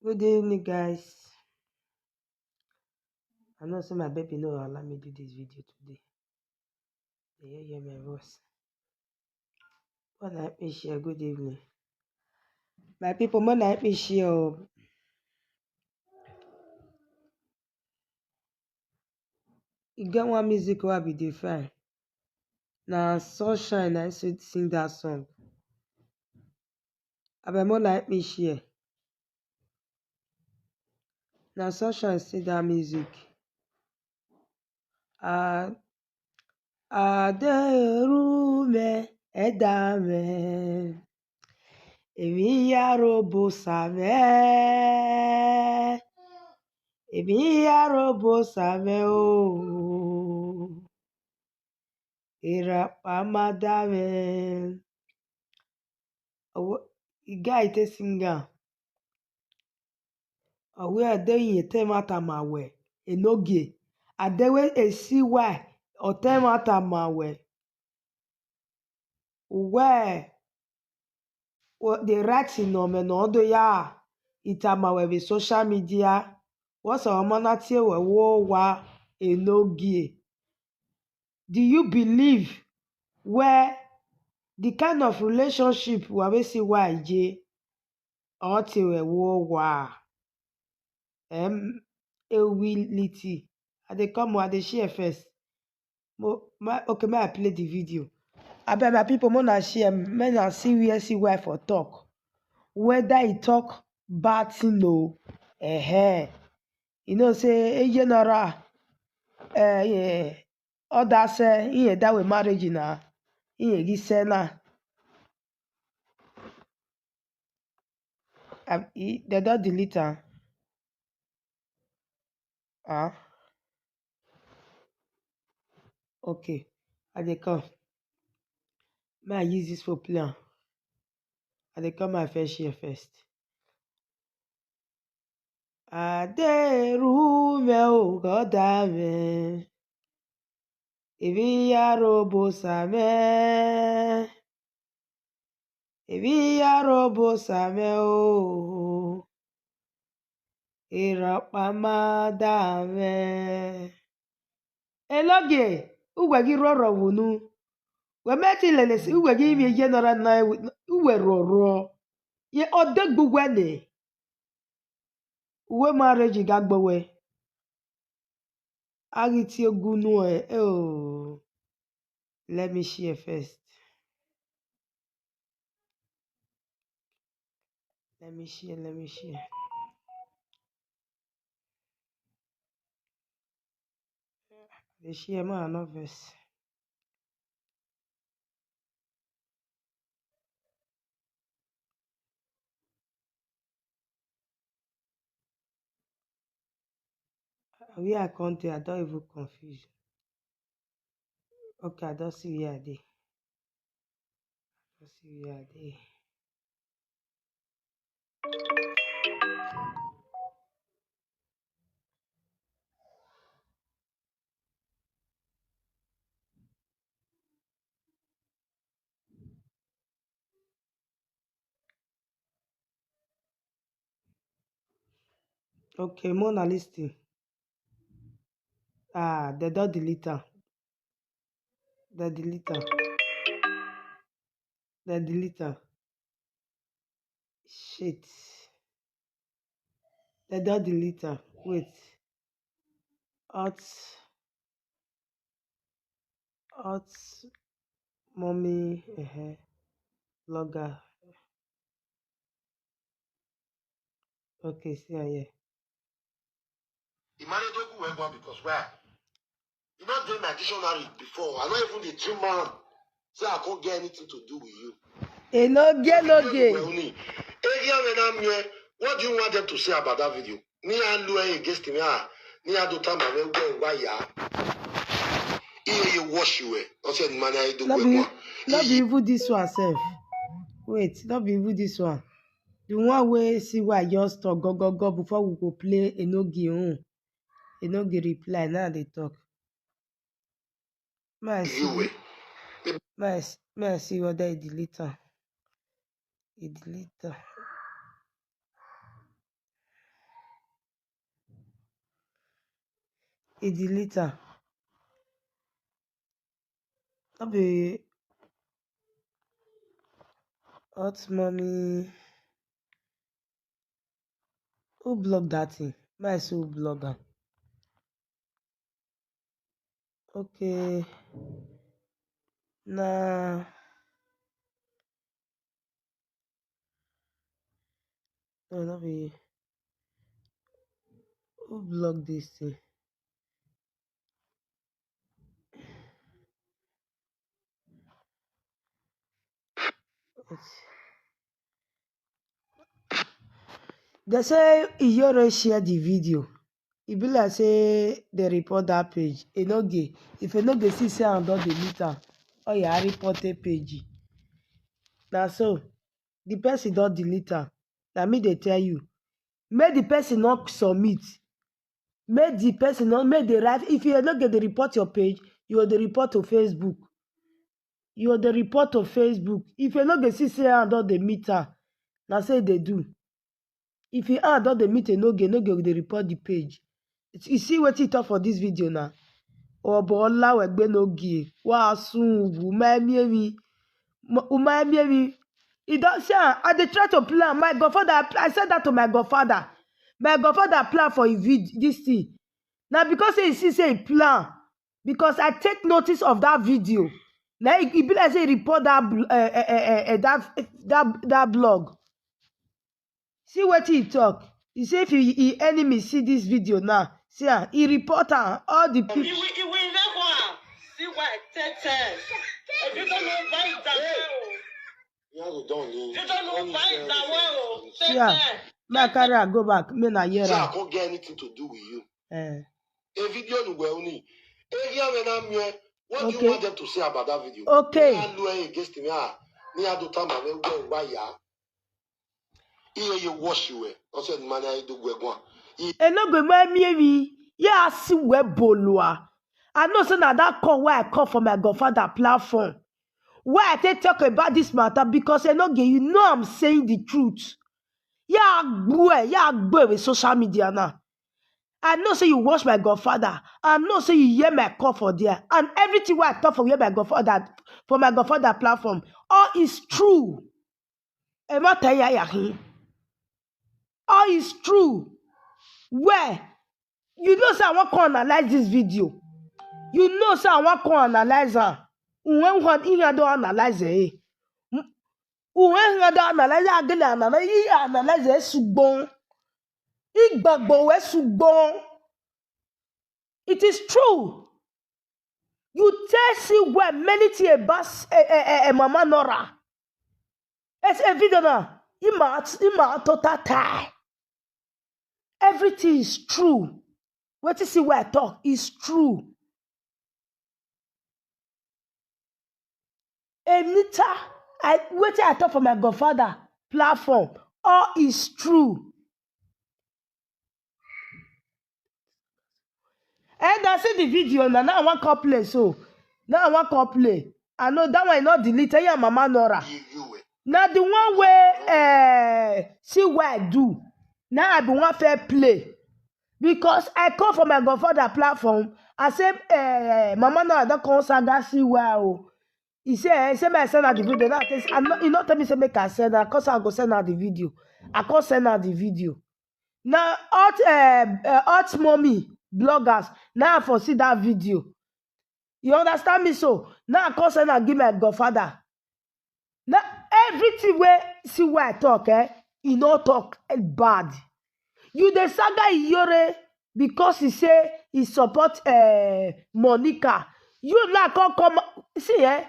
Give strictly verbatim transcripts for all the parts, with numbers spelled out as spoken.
Good evening, guys. I know say my baby no allow me do this video today. They hear, hear my voice. When I me share, good evening. My people, when I me share, oh, e get one music wey I be dey find. Na Sunshine na so sing that song. Abeg, mo like me share. Na Sunshine sing that music. A Aderume Edame. Èmi yá robo sàmẹ́. Èmi yá robo sàmẹ́ o. Ìràpá má dá mi. Owo- The guy take sing am. Owe ade yin te mata ma we. Enoge. Adewe esi wa. Ote mata ma we. Uwe. Wo- The writing no me no do ya. Itama we be social media. What's our mana tie we wo wa. Enoge. Do you believe where the kind of relationship we we see wa je? Or te we wo wa. Em, ewiliti. I dey come, I dey share first. Mo, my, okay, may I play the video? Abeg, my people, mo na share, may na see where see why for talk. Whether he talk bad thing o, eh, you know say e general, eh, yeah, other say he that way marriage na, he gi say na. Ab- e- They don delete am. Ah. Okay. I dey come. May I use this for plan? I dey come my first share first. Aderume o godame. Ebi ya robo same. Ebi ya robo same o. Irapa ma dame. Eloge, ugwe gi roro wunu. We meti lele si ugwe gi mi je nora na ewu- uwe roro. Ye odegbu wene. Uwe marriage ga gbowe. Agiti ogunu e. Oh. Let me share first. Let me share, let me share. They share my another verse. Where I come dey, I don even confuse. Okay, I don see where I dey. I don see where I dey. Okay, Mona, listen. Ah, they don't delete am. They delete am. They delete am. Shit. They don't delete am. Wait. Hot. Hot mommy. Uh-huh. Blogger. Okay, see am here. He managed to go well because why? You not doing my dictionary before. I not even the dream man. Say I can't get anything to do with you. Enoge noge. Well, ni. Area when I'm here, what do you want them to say about that video? Ni a lu e against me ah. Ni a do time I will go why ya. Iye ye wash you eh. O se ni man I do No we be, one. No be even this one sef. Wait, no be even this one. The one wey see why I just talk go go go before we go play Enoge own. Enoge reply now they talk. May I see, may I s- may I see whether he delete am. He delete am. He delete am. No be hot mommy. Who block that thing? May I see who block am. Okay. Na no, no be who block this thing. They say Iyore share the video. E be like say they report that page. Enoge, if Enoge see say I don delete am, oh yeah, I report a page. Now so the person don delete am. Now me they tell you, make the person not submit. Make the person not make the right. If you not get the report your page, you go the report to Facebook. You go the report to Facebook. If you not get see say I don dey meet am, na say they do. If you are don dey meet Enoge, Enoge go dey report the page. You see wetin he talk for this video now. Obola wegbe nogie. Wa sun wu ma emi emi. Uma emi emi. He don say, "Ah, I dey try to plan. My godfather, I said that to my godfather. My godfather plan for a vid this thing." Now because he see say he plan, because I take notice of that video. Now he, he be like say he report that bl- uh, uh, uh, uh, that that that blog. See what he talk. He say if he, he enemy see this video now, see ah, he report am all the people. Iwe iwe ilẹ̀kùn à sí wa tẹ́tẹ́. If you don't know buy it down o. You have to don ni. You don't know buy it down o. See ah, make I carry am go back. Make na hear am. I can't get anything to do with you. Eh. A video you were only. Area when I'm here. What do you want them to say about that video? Okay. Ni a lo ẹ against me ah. Ni a do time ave we wa ya. Iye ye wash you eh. O se ni mani a do gwe gwan. Enoge ma emi emi. Ya si we bolua. I know say na that call where I call for my godfather platform. Why I take talk about this matter because Enoge, you know I'm saying the truth. Yeah, boy, yeah, boy with social media now. I know say you watch my godfather. I know say you hear my call for there. And everything where I talk for hear my godfather for my godfather platform. All is true. Ẹ má tẹ yàyà hin. All is true. Where you know say I wan come analyze this video. You know say I wan come analyze am. Uwe nwa ihe I don analyze eh. Uwe ihe I don analyze agele analyze ihe analyze eh sugbon. Igbagbo we sugbon. It is true. You tell see where many things about eh, eh, eh, eh, Mama Nora. It's a video now. Ima ima total tie. Everything is true. What you see where I talk is true. Anita, I wetin I talk for my godfather platform, all is true. And I see the video now. Now I wan call play so. Now I wan call play. I know that one is not deleted. Yeah, Mama Nora. Now the one where uh, see what I do. Now I be one fair play. Because I come for my godfather platform. I say, uh, Mama Nora don come saga see where oh. He say, eh, he say make I send out the video. Now I say, I'm not, he not tell me say make I send out. Cause I go send out the video. I can't send out the video. Now hot uh, uh, hot mommy bloggers. Now I for see that video. You understand me so? Now I can't send out give my godfather. Now everything where see where I talk, eh? He no talk eh, bad. You the saga Iyore because he say he support uh, Monica. You now come come see eh?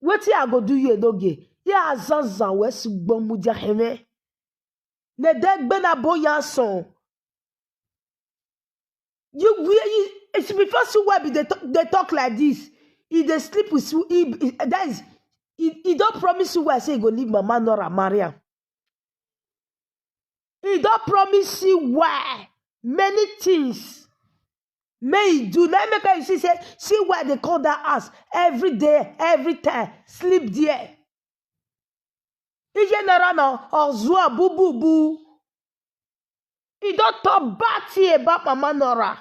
Wetin I go do you Enoge? Ya azazan we sugbon mudia heme. Ne degbe na boya son. You where you it's before see why be they talk, they talk like this. He they sleep with you. He, he, that is he, he don't promise you why say he go leave Mama Nora Mariam. He don't promise you why many things. May he do. Let me can you see say see why they call that house every day, every time, sleep there. Ije nara no ozua bu bu bu. He don't talk bad thing about Mama Nora.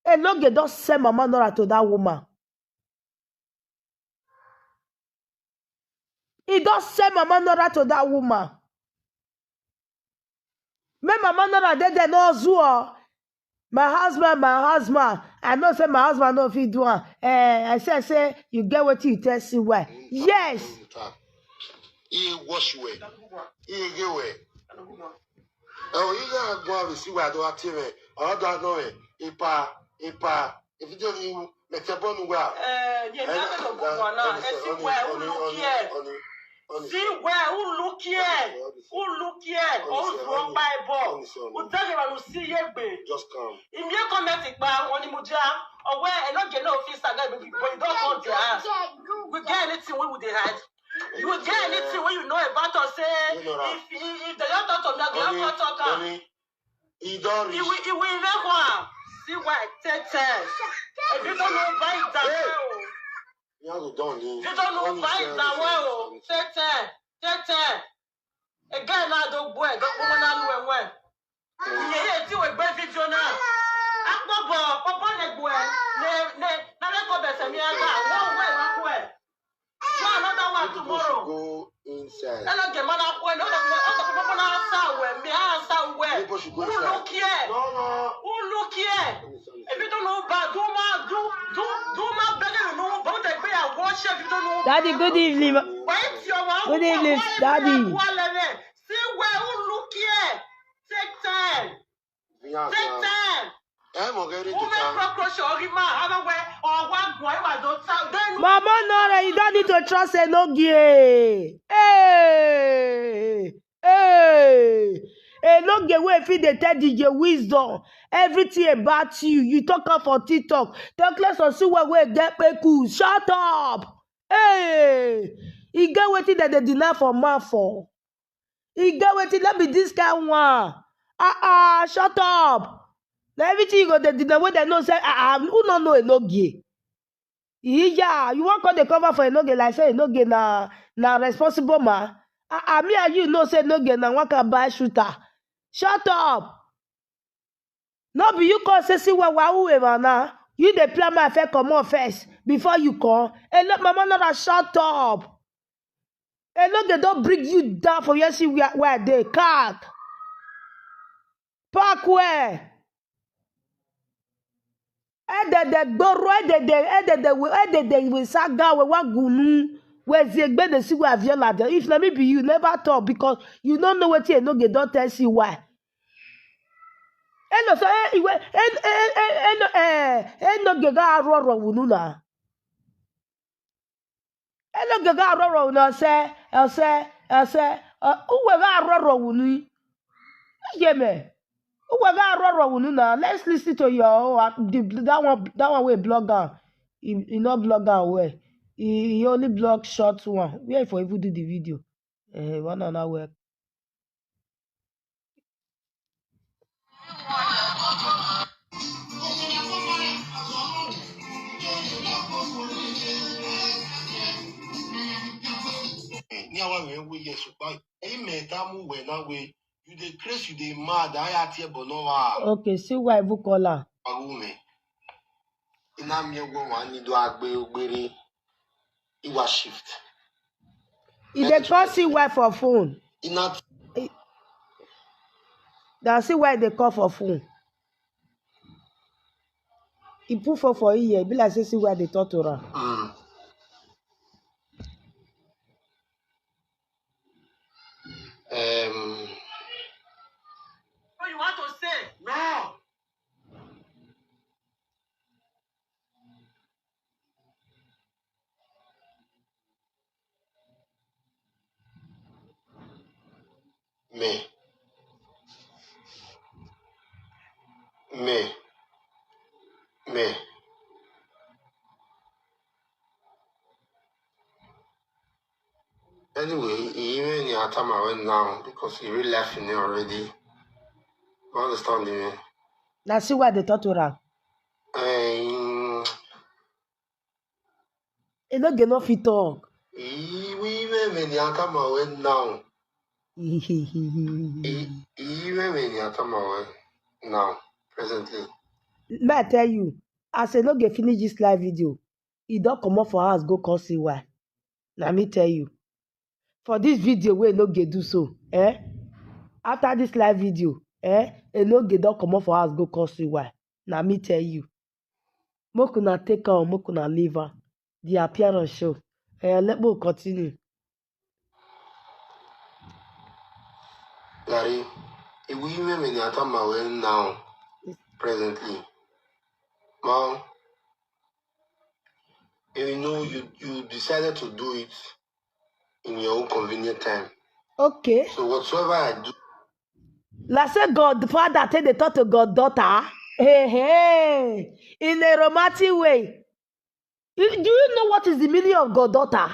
Enoge don sell Mama Nora to that woman. He don sell Mama Nora to that woman. Make Mama Nora dey there no zuo. My husband, my husband. I know say my husband no fit do am. Eh, I say, say you get wetin you tell C Y. Yes. He wash well. He get well. Oh, you gotta go and see where I don't have T V. I don't know it. Ipa, ipa. If you don't, you make a bone well. Eh, yeah, that's a good one now. Eh, see where who look here. See where who look here. Who look here. Who's wrong by ball? Who tell you to see here, babe? Just come. If you come here, take back on the muja. Or where and not get no office and that baby boy don't come to us. We get anything we would hide. You will get anything when you know about us. Say if if if the young talk to me, the young talk am. He don reach. He will he will never see why take time. If you don't know buy it down well o. You have to don leave. If you don't know buy it down well o, take time, take time. Again na do gbo e, do gbo na lu e we. Iye ye ti we gbe video na. Akpo bo, popo le gbo e. Le le na le ko be se mi aga. Wo we wa ko e. Try another one tomorrow. Go inside. Hello, the man. When all the people, all the people now answer well, me answer well. People should go inside. Who look here? No, no. Who look here? If you don't know, but do my do do do my better. You know, but they be a watch if you don't know. Daddy, good evening. Wait your one. Good evening, Daddy. See where who look here? Take time. Take time. Woman cockroach or rima, have a way or one boy was don't tell them. Mama Nora, you don't need to trust Enogie. Hey, hey. Enogie wey fit dey tell D J Wisdom everything about you. You talk am for TikTok. Talk less of see where we get peku. Shut up. Hey, e get wetin dem dey deny for man for. E get wetin no be this kind one. Ah ah, shut up. Na everything you go dey deny wey dem know say ah ah, who no know Enogie? Iya, you wan come dey cover for Enogie like say Enogie na na responsible man. Ah ah, me and you know say Enogie na one can buy shooter. Shut up. No be you come say see why why who ever na. You dey plan my fair comot first before you come. Enogie, Mama Nora, shut up. Enogie don bring you down for where see where where I dey. Cat. Park where? Edede gboro, edede, edede we, edede we saga we wa gunu. We ziegbe dey see where Aviola dey. If na me be you, never talk because you no know wetin Enogie don tell see why. Eno so eh iwe en en en en eh Enogie ga arụ ọrụ wunu na. Enogie ga arụ ọrụ wunu ose ose ose uwe ga arụ ọrụ wunu. Yeme. Uwe ga arụ ọrụ wunu na. Let's listen to your oh, uh, the, that one that one wey blog am. He, he no blog am well. He, he only blog short one. Where for even do the video? Eh, one on our ní àwa rẹ̀ ń wé yẹ ṣùgbọ́n ẹ̀yin mẹ́ta mú wẹ̀ náà wé you dey craze you dey mad ayé àti ẹ̀bọ̀ náà wà. Okay, see why even call am. Ọ̀rọ̀ mi iná mi ẹ̀gbọ́n wa ní ìdó agbe ogbere ìwà shift. He dey call see why for phone. Iná. He- Na see why he dey call for phone. He put phone for ear. E be like say see why I dey talk to am. Mm. Um, What you want to say? No. Me. Me. Me. Anyway, he even in Atama went now because he really left in there already. You understand me? Na see why they talk to her. Um, Enogie no fit talk. He even in Atama went now. He even in Atama went now, presently. May I tell you, as I no get finish this live video, e don comot for house go come see why. Na me tell you. For this video wey no get do so, eh? After this live video, eh? E no get don comot for house go come see why. Na me tell you. Make una take am, make una leave am. The appearance show. Eh, let me continue. Gary, iwu ime me na atama well now, presently. Now, you know, you, you decided to do it in your own convenient time. Okay. So whatsoever I do, Like say God father take dey talk to God daughter. Hey, hey. In a romantic way. You, do you know what is the meaning of God daughter?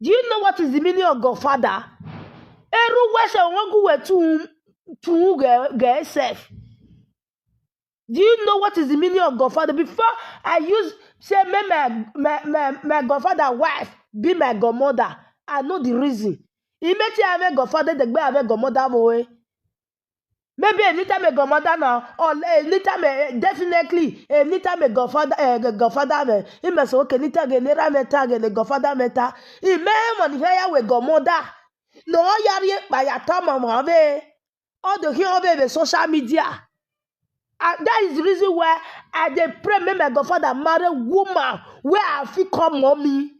Do you know what is the meaning of God father? Eru wese onweguwe tu tu ge ge self. Do you know what is the meaning of godfather? Before I use say make my my my my godfather wife be my godmother, I know the reason. Imeti ave godfather, the gbe ave godmother boy. Maybe anytime a godmother now, or anytime a, definitely anytime a godfather, a godfather me. He must okay. Anytime a nera me tag and a godfather me tag. He may man here with godmother. No yari by a time of all the here of the social media. And that is the reason why I dey pray make my godfather marry woman where I fit call mommy.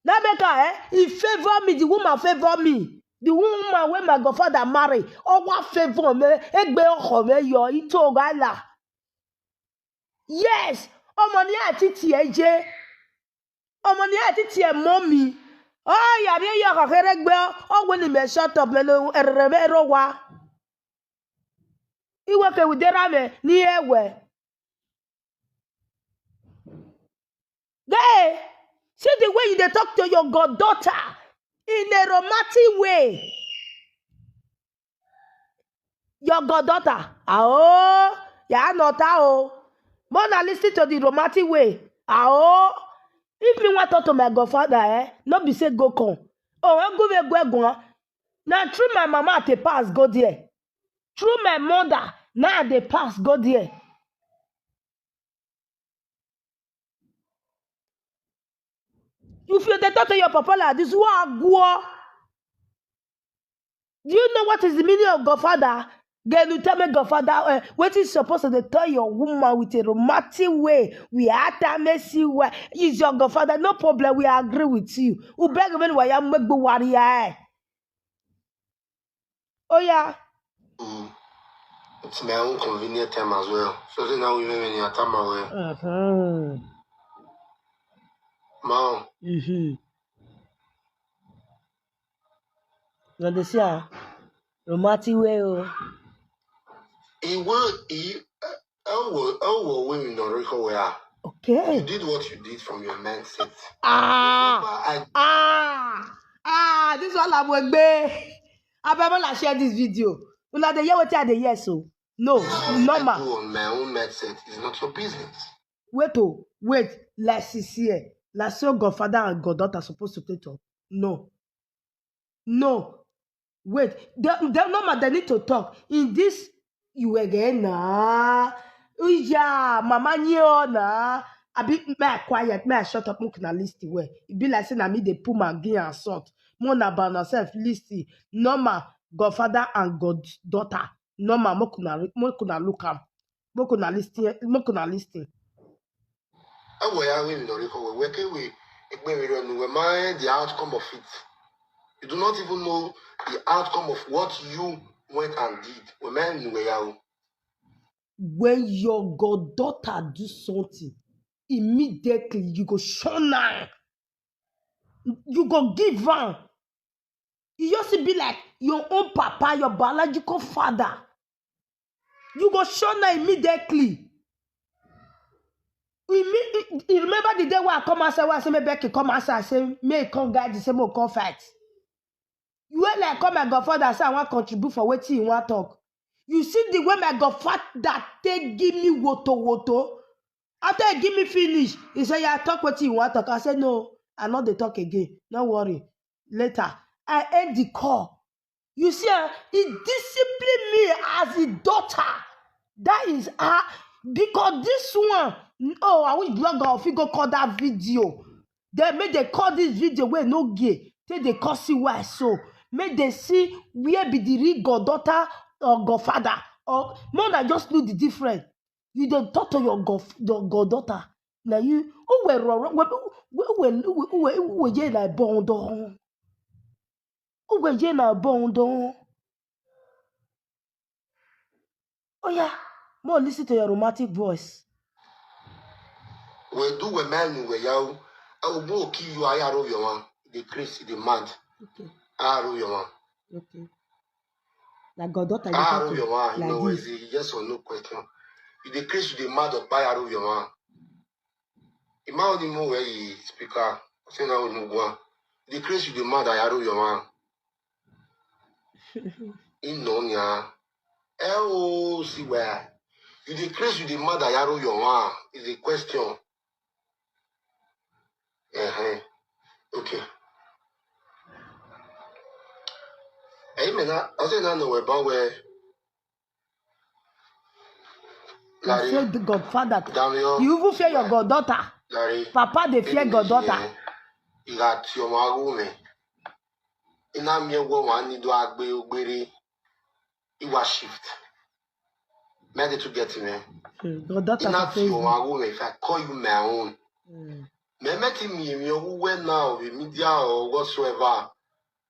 That make her, eh? He favor me, the woman favor me. The woman where my godfather marry, oh what favor me, egbe oho me yo ito gala. Yes, ọmọ ni àti tiẹ̀ jẹ́. Ọmọ ni àti tiẹ̀ mọ́ mi. Oh yàrá yẹ kọ̀kẹ́rẹ́ gbé ọ, oh when he may shut up, me no erere me ro wa. Iwe ke widera me ni ewe. Gay, see the way you dey talk to your goddaughter in a romantic way. Your goddaughter, ah oh, ya no ta oh. Mona listen to the romantic way, ah oh. If me want talk to my godfather, eh, no be say go come. Oh, I go where go go. Now through my mama at a pass go there. Through my mother, now they pass go there. If you dey talk to your papa like this, who are go? Do you know what is the meaning of godfather? Then you tell me godfather, uh, what is supposed to tell your woman with a romantic way? We are Tamesi, where is your godfather? No problem, we agree with you. We beg when we are make the warrior. Oh yeah. Mm. It's my own convenient time as well. So say now we may in your time away. Uh-huh. Now, Mm-hmm. You understand? Romantic way, oh. He will, he, oh, oh, oh, women don't recall where. You Okay. Did what you did from your mindset. Ah, Whatever I ah, ah, this one I'm with me. Abeg, make una share this video. Una dey hear wetin I dey hear so? No, I normal. Do on my own mindset is not your business. Wait oh, wait, like sincere. Like so godfather and goddaughter supposed to take talk. No. No. Wait, the, the normal they need to talk. In this, you again na. Yeah, mama nyo na. I be may I quiet, may I shut up, make una listen well. E be like say na me dey pull my gear and salt. More na about yourself, listen. Normal, godfather and goddaughter. Normal, make una re- make una look am. Make una listen, make una listen. Ewe ya we ndori ko we ke we ekpe we run we mind the outcome of it. You do not even know the outcome of what you went and did. We mind we ya o. When your goddaughter do something, immediately you go shun am. You go give am. E just be like your own papa, your biological father. You go shun am immediately. You, mean, you remember the day when I come outside, when I say, make Becky come outside, I say, may come guide the same come fight. You were like, come my godfather, say I want contribute for wetin you want talk. You see the way my godfather take give me woto woto. After he give me finish, he say, yeah, talk wetin you want talk. I say, no, I not dey talk again. No worry. Later, I end the call. You see, eh, he disciplined me as a daughter. That is how Because this one, oh, I wish blogger of go call that video. Then make they call this video where no gay. Take they call see why so. Make they see where be the real goddaughter or godfather. Or more than just know the difference. You don't talk to your god your goddaughter. Now you who were wrong? Who were who were who were who were here like bondon? Who were here like bondon? Oh yeah, more listen to your romantic voice. We do we man we yao. I will go kill you. I arrow your one. The Chris, the mad. Okay, I arrow your one. Okay. Like goddaughter, you I talk arrow to your one. You like know, this. It's a yes or no question. You the Chris, you the mad or buy arrow your one. Ima only more where he speaker. Say now we move one. The Chris, you the mad, I arrow your one. In no nya. L O C Y. You the Chris, you the mad, I arrow your one. Is a question. Uh-huh. Okay. Hey, man, I say no no we ban we. You fear the godfather. Damn you. You even fear your goddaughter. Larry. Papa, they fear goddaughter. You got your mago me. In a mere go one need to agbe ugbere. It was shift. Made to get me. Hmm, goddaughter In for a your Facebook. mago me. If I call you my own. Hmm. Me met me me who went now with media or whatsoever.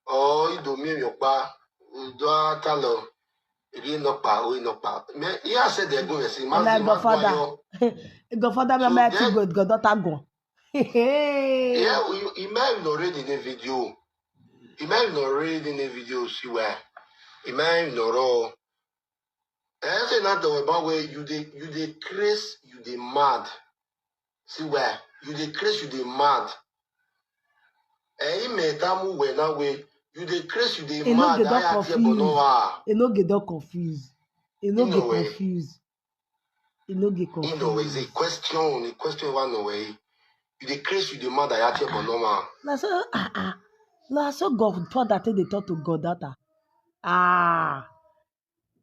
Or you do me your pa. Do a talo. Iri no pa, ori no pa. Me, he has said they're going to see. Like godfather. Godfather, my So mighty then- god, goddaughter go. Hey. Yeah, we, he might have not read in the video. He might have not read in the video, see where. He might have not raw. I say not the about where you the you the craze, you the mad. See where you the craze, you the mad. Eh, he may tamu where now way you the craze, you the He no mad. get that I at here confused. Bonova. He no get that confused. He no In get no way. confused. He no get In no way, it's a confused. Question. The question one no way. You the craze, you the mad. I at here Bonova. Na so ah ah. Na so godfather take dey talk to goddaughter. Ah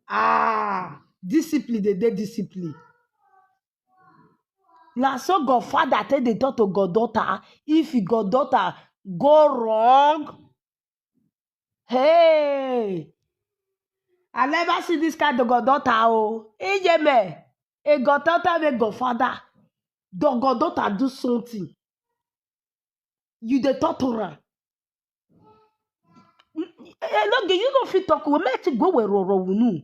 ah. Discipline dey dey discipline. Na so godfather take dey talk to goddaughter. If goddaughter go wrong, hey, I never see this kind of goddaughter o. Ijeme, a goddaughter wey godfather, the goddaughter do something. You dey talk to am. Eh, no, you no fit talk. We make it go where roro wunu.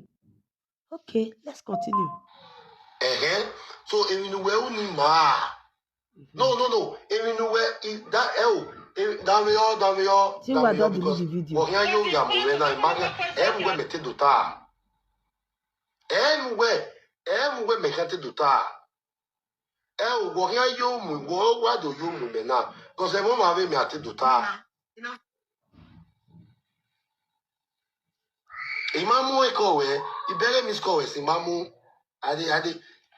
Okay, let's continue. Uh-huh. So if you know where you need ma. No, no, no. If you know where it, that L, if, that we all, that we all, See that why I we all, don't delete because the video. Well, here you are, we now imagine everywhere me take the tar. Everywhere, everywhere me can take the tar. Eh, well, here you mu, well, why do you mu me now? Because everyone have me at the tar. Imamu e kowe, ibere mis kowe si mamu. Ade ade,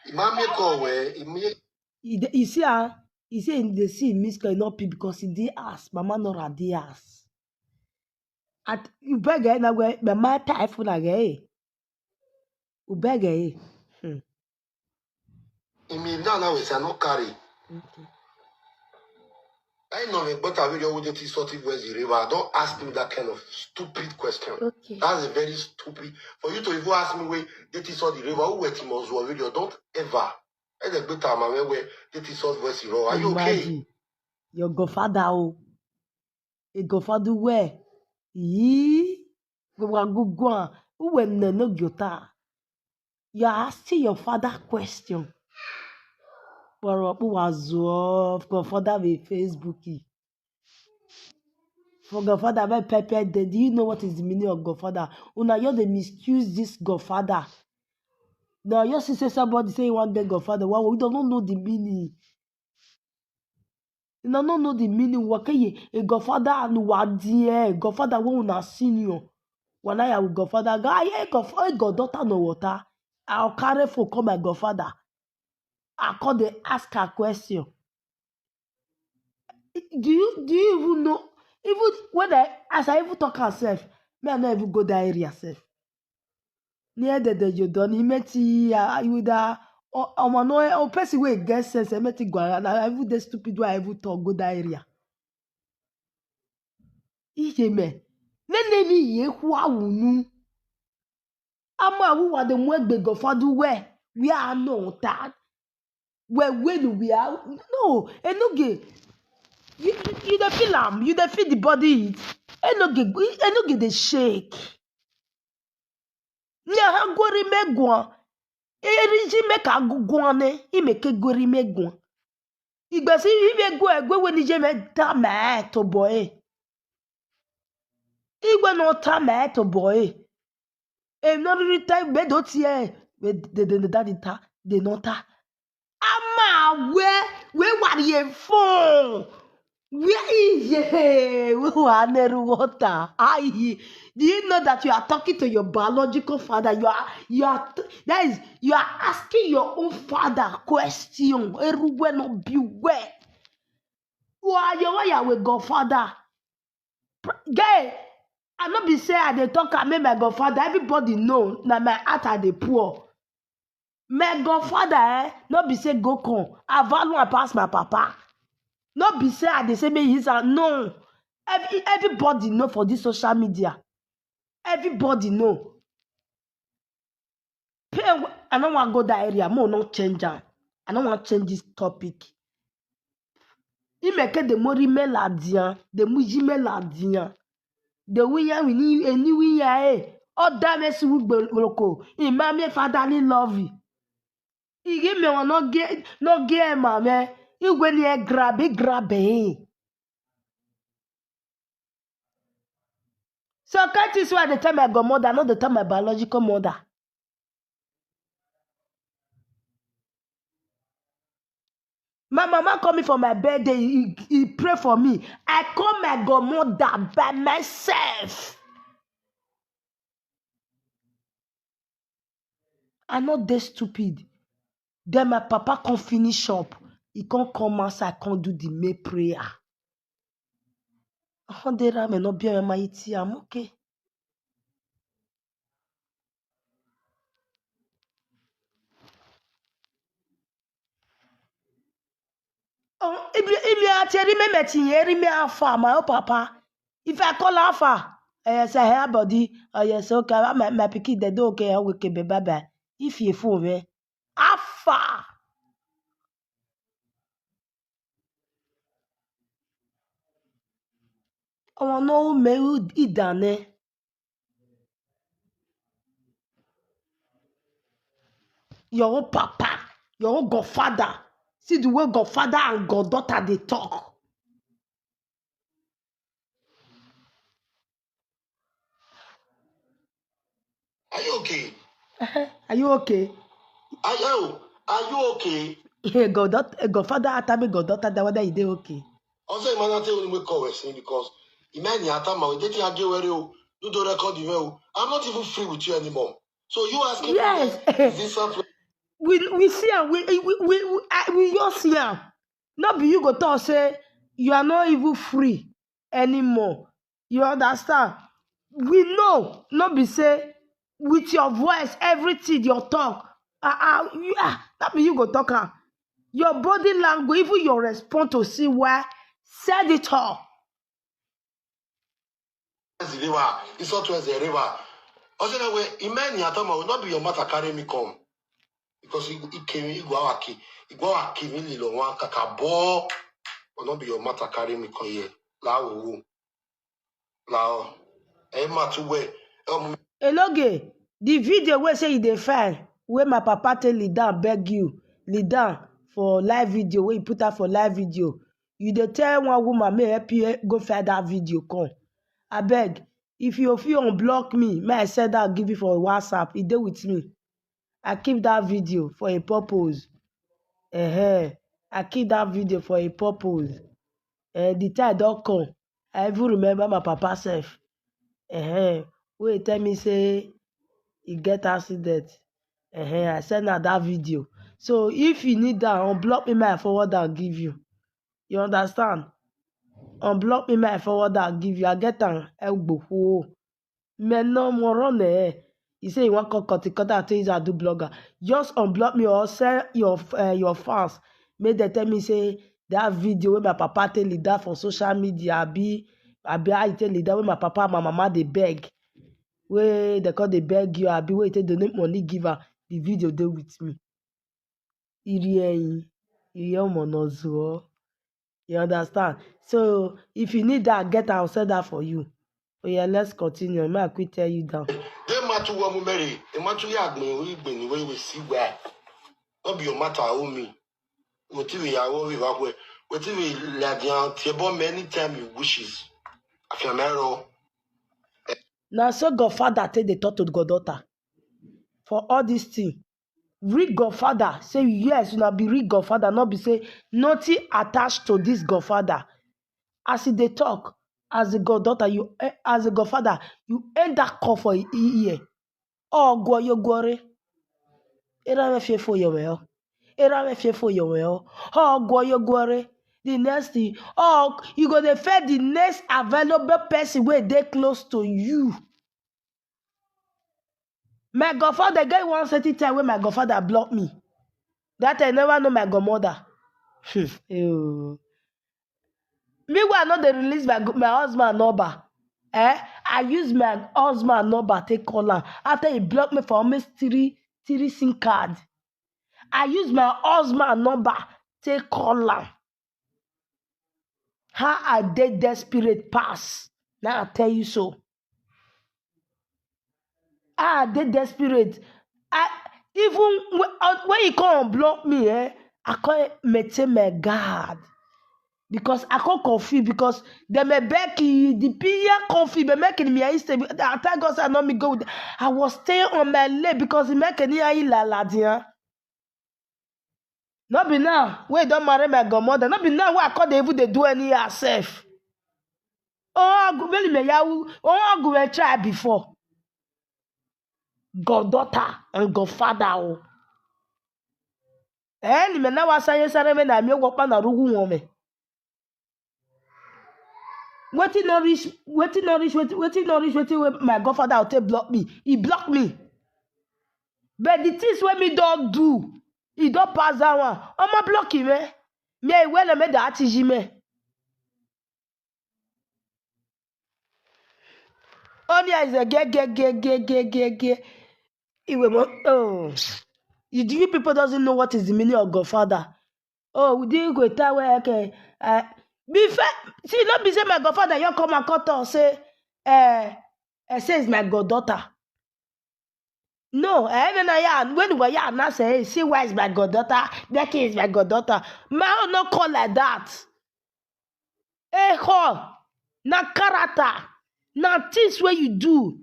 imamu e kowe, imi You dey- you see ah, you see in the see miss call not pay because he dey ask. Mama Nora dey ask. At you beg eh, na where mama type for na eh. You beg eh. Hmm. imi now now we say no carry. Okay. I know me better video with the sort of words you river. Don't ask me that kind of stupid question. Okay. That's a very stupid. For you to even ask me where the sort the river who wet him was video. Don't ever. I the better man where the sort words you river. Are you okay? Imagine your godfather o. A godfather where? Yee. Go go go. Who when no no gota? You are asking your father question. But who was off godfather with Facebook? For godfather, very pepper. Do you know what is the meaning of godfather? Una you dey misuse this godfather. Now you see say somebody say you want get godfather. Well, we don't know the meaning. You don't know the meaning. What can you a godfather and what dear godfather when una senior? When I have godfather, guy, hey, godfather, goddaughter no water. I'll carry for come my godfather. I call the ask a question. Do you do you even know? Even when I as I even talk herself, me I not even go that area self. Near the the you done he met ya you da Omo, no, eh, person wey get sense, eh, make it go around. I even dey stupid wey I even talk go that area. Ihe me. Nene mi ye kwa unu. Ama wu wa de mwe gbe go fadu we. We are no that. We we do we are no. Enoge. You you dey feel am. You dey feel the body heat. Enoge. Enoge dey shake. Nya ha gori me gwa. Eri ji me ka gwa ne. I me ke gori me gwa. Igbe si i me gwa egwe we ni je me ta me to boy. Igwe no ta me to boy. E no ri ta be do tie. We de de de da di ta. De no ta. Ama we we wari e fun. Where is ye? We wa neru water. Aye. Do you know that you are talking to your biological father? You are you are t- that is you are asking your own father question. Eruwe no be where. Why you why you with godfather? Gay. I no be say I dey talk am make my godfather. Everybody know na my heart I dey pour. My godfather, eh, no be say go come. I value am pass my papa. No be say I dey say make his and no. Every, everybody know for this social media. Everybody know. Pain, I no wan go that area. Mo no change am. I no wan change this topic. Imeke de mori me la dia, de muji me la dia. De wiya wini eni wiya e. O da me si wu gboloko. Ima me fatherly love. Igi me wa no ge no ge ma me. Igwe ni e grab, e grab e. So can't you see why they tell my godmother, not they tell my biological mother? My mama call me for my birthday. He, he pray for me. I call my godmother by myself. I no dey stupid. Then my papa come finish up. He come come outside, come do the main prayer. Ahụ dịrị amị nọ bịa ma iti ya m oke. Imi ache rime me tinye rime afa ma o papa. If I call afa, eh, say her body, oh yes, okay, my, my pikin dey do okay, I will keep bye bye. If you fool me, afa. Ọmọ náà ó mẹ́rù ìdáná. Your own papa, your own godfather. See the way godfather and goddaughter dey talk. Are you okay? Uh-huh. Are you okay? Are you, are you okay? Hey, God, that, eh, godfather, Atabi, goddaughter, that whether you dey okay. Also, Imana tell me call Wesley because Imani Atama, we dating Adewere, you don't record the well. I'm not even free with you anymore. So you asking me, yes, is this something? We we see am, we we we we, I, we just see am. No be you go talk say you are not even free anymore. You understand? We know, no be say with your voice, everything your talk. Ah, ah, you, ah, no be you go talk am. Your body language, even your response to see why said it all. Ezi river, Isotu Eze river. Oje na we imeni atama will not be your matter carry me come. Because he, he came, he go awaki, he go awaki, he lilo wan kakabo. Will not be your matter carry me come here. La wo. La o. E ma tu we. Um, Enoge, the video wey say you dey find, wey my papa take lead down, beg you, lead down for live video, wey you put out for live video. You dey tell one woman, may help you go find that video come. Abeg, if you fit unblock me, may I send that give you for WhatsApp. E dey with me. I keep that video for a purpose. Uh-huh. I keep that video for a purpose. Uh, the time don come. I even remember my papa self. Uh-huh. Wey tell me say he get accident. Uh-huh. I send her that video. So if you need that, unblock me, may I forward and give you. You understand? Unblock me, may I forward and give you. I get am. Egbo. Me no more on eh. You say you wan come cut it, cut out, say you are do blogger. Just unblock me or sell your f- uh, your fans. Make dem tell me say that video wey my papa take lead that for social media, abi abi how you take lead that wey my papa and my mama dey beg, wey dem come dey beg you, abi wey you take donate money give am, the video dey with me. Iri eyin, iri omo no zuo. You understand? So if you need that, get am, I'll sell that for you. Oh yeah, let's continue. Make I quick tell you down. They matu wa mu mere. They matu ya gbin ori gbin ni we we see where. No be your matter, oh me. Wetin we are worry about we. Wetin we like the table many time you wishes. Afiamero. Na so godfather take dey talk to goddaughter for all this thing. Real godfather say yes, una be real godfather, no be say nothing attached to this godfather. As e dey talk, as a goddaughter, you eh, as a godfather, you end that call for e ear. Oh, gwoyo gwore. Era me fie for your well. Era me fie for your well. Oh, gwoyo gwore. The next thing, oh, you go dey fair the next available person wey dey close to you. My godfather get one certain time wey my godfather block me. That I never know my godmother. Hmm. Ew. Meanwhile, I no dey release my go- my husband number. Eh? I use my husband number take call am after he block me for almost three three sim card. I use my husband number take call am. How I dey desperate pass. Now I tell you so. How I dey desperate. I even when, uh, when he come block me, eh, I come maintain my guard because I come confuse because dem may beg you, the P R confuse, but making me I stay. I thank God say I no me go with. I was staying on my leg because he make any I la la dia. No be now wey don marry my godmother. No be now wey I come dey even dey do any herself. Oh, agu many me yawu. Oh, agu we try before. Goddaughter and godfather o. Eh, ni me na wa sanye sare me na mi wo pa na rugu won me. Wetin no reach, wetin no reach, wetin wetin no reach, wetin wey my godfather go take block me. He block me. But the things wey me don do, he don pass that one. Omo block him eh. Me I well me that is me. Only is a ge ge ge ge ge ge ge. Iwe mo oh. You, you people doesn't know what is the meaning of godfather. Oh, we didn't go tell where okay. Uh, before see, not be say my godfather you come and cut us say uh, uh, say is my goddaughter. No, eh, even I am when we are now say, hey, see why is my goddaughter, Becky is my goddaughter. My own not call like that. Eh, ho, na character, na things where you do,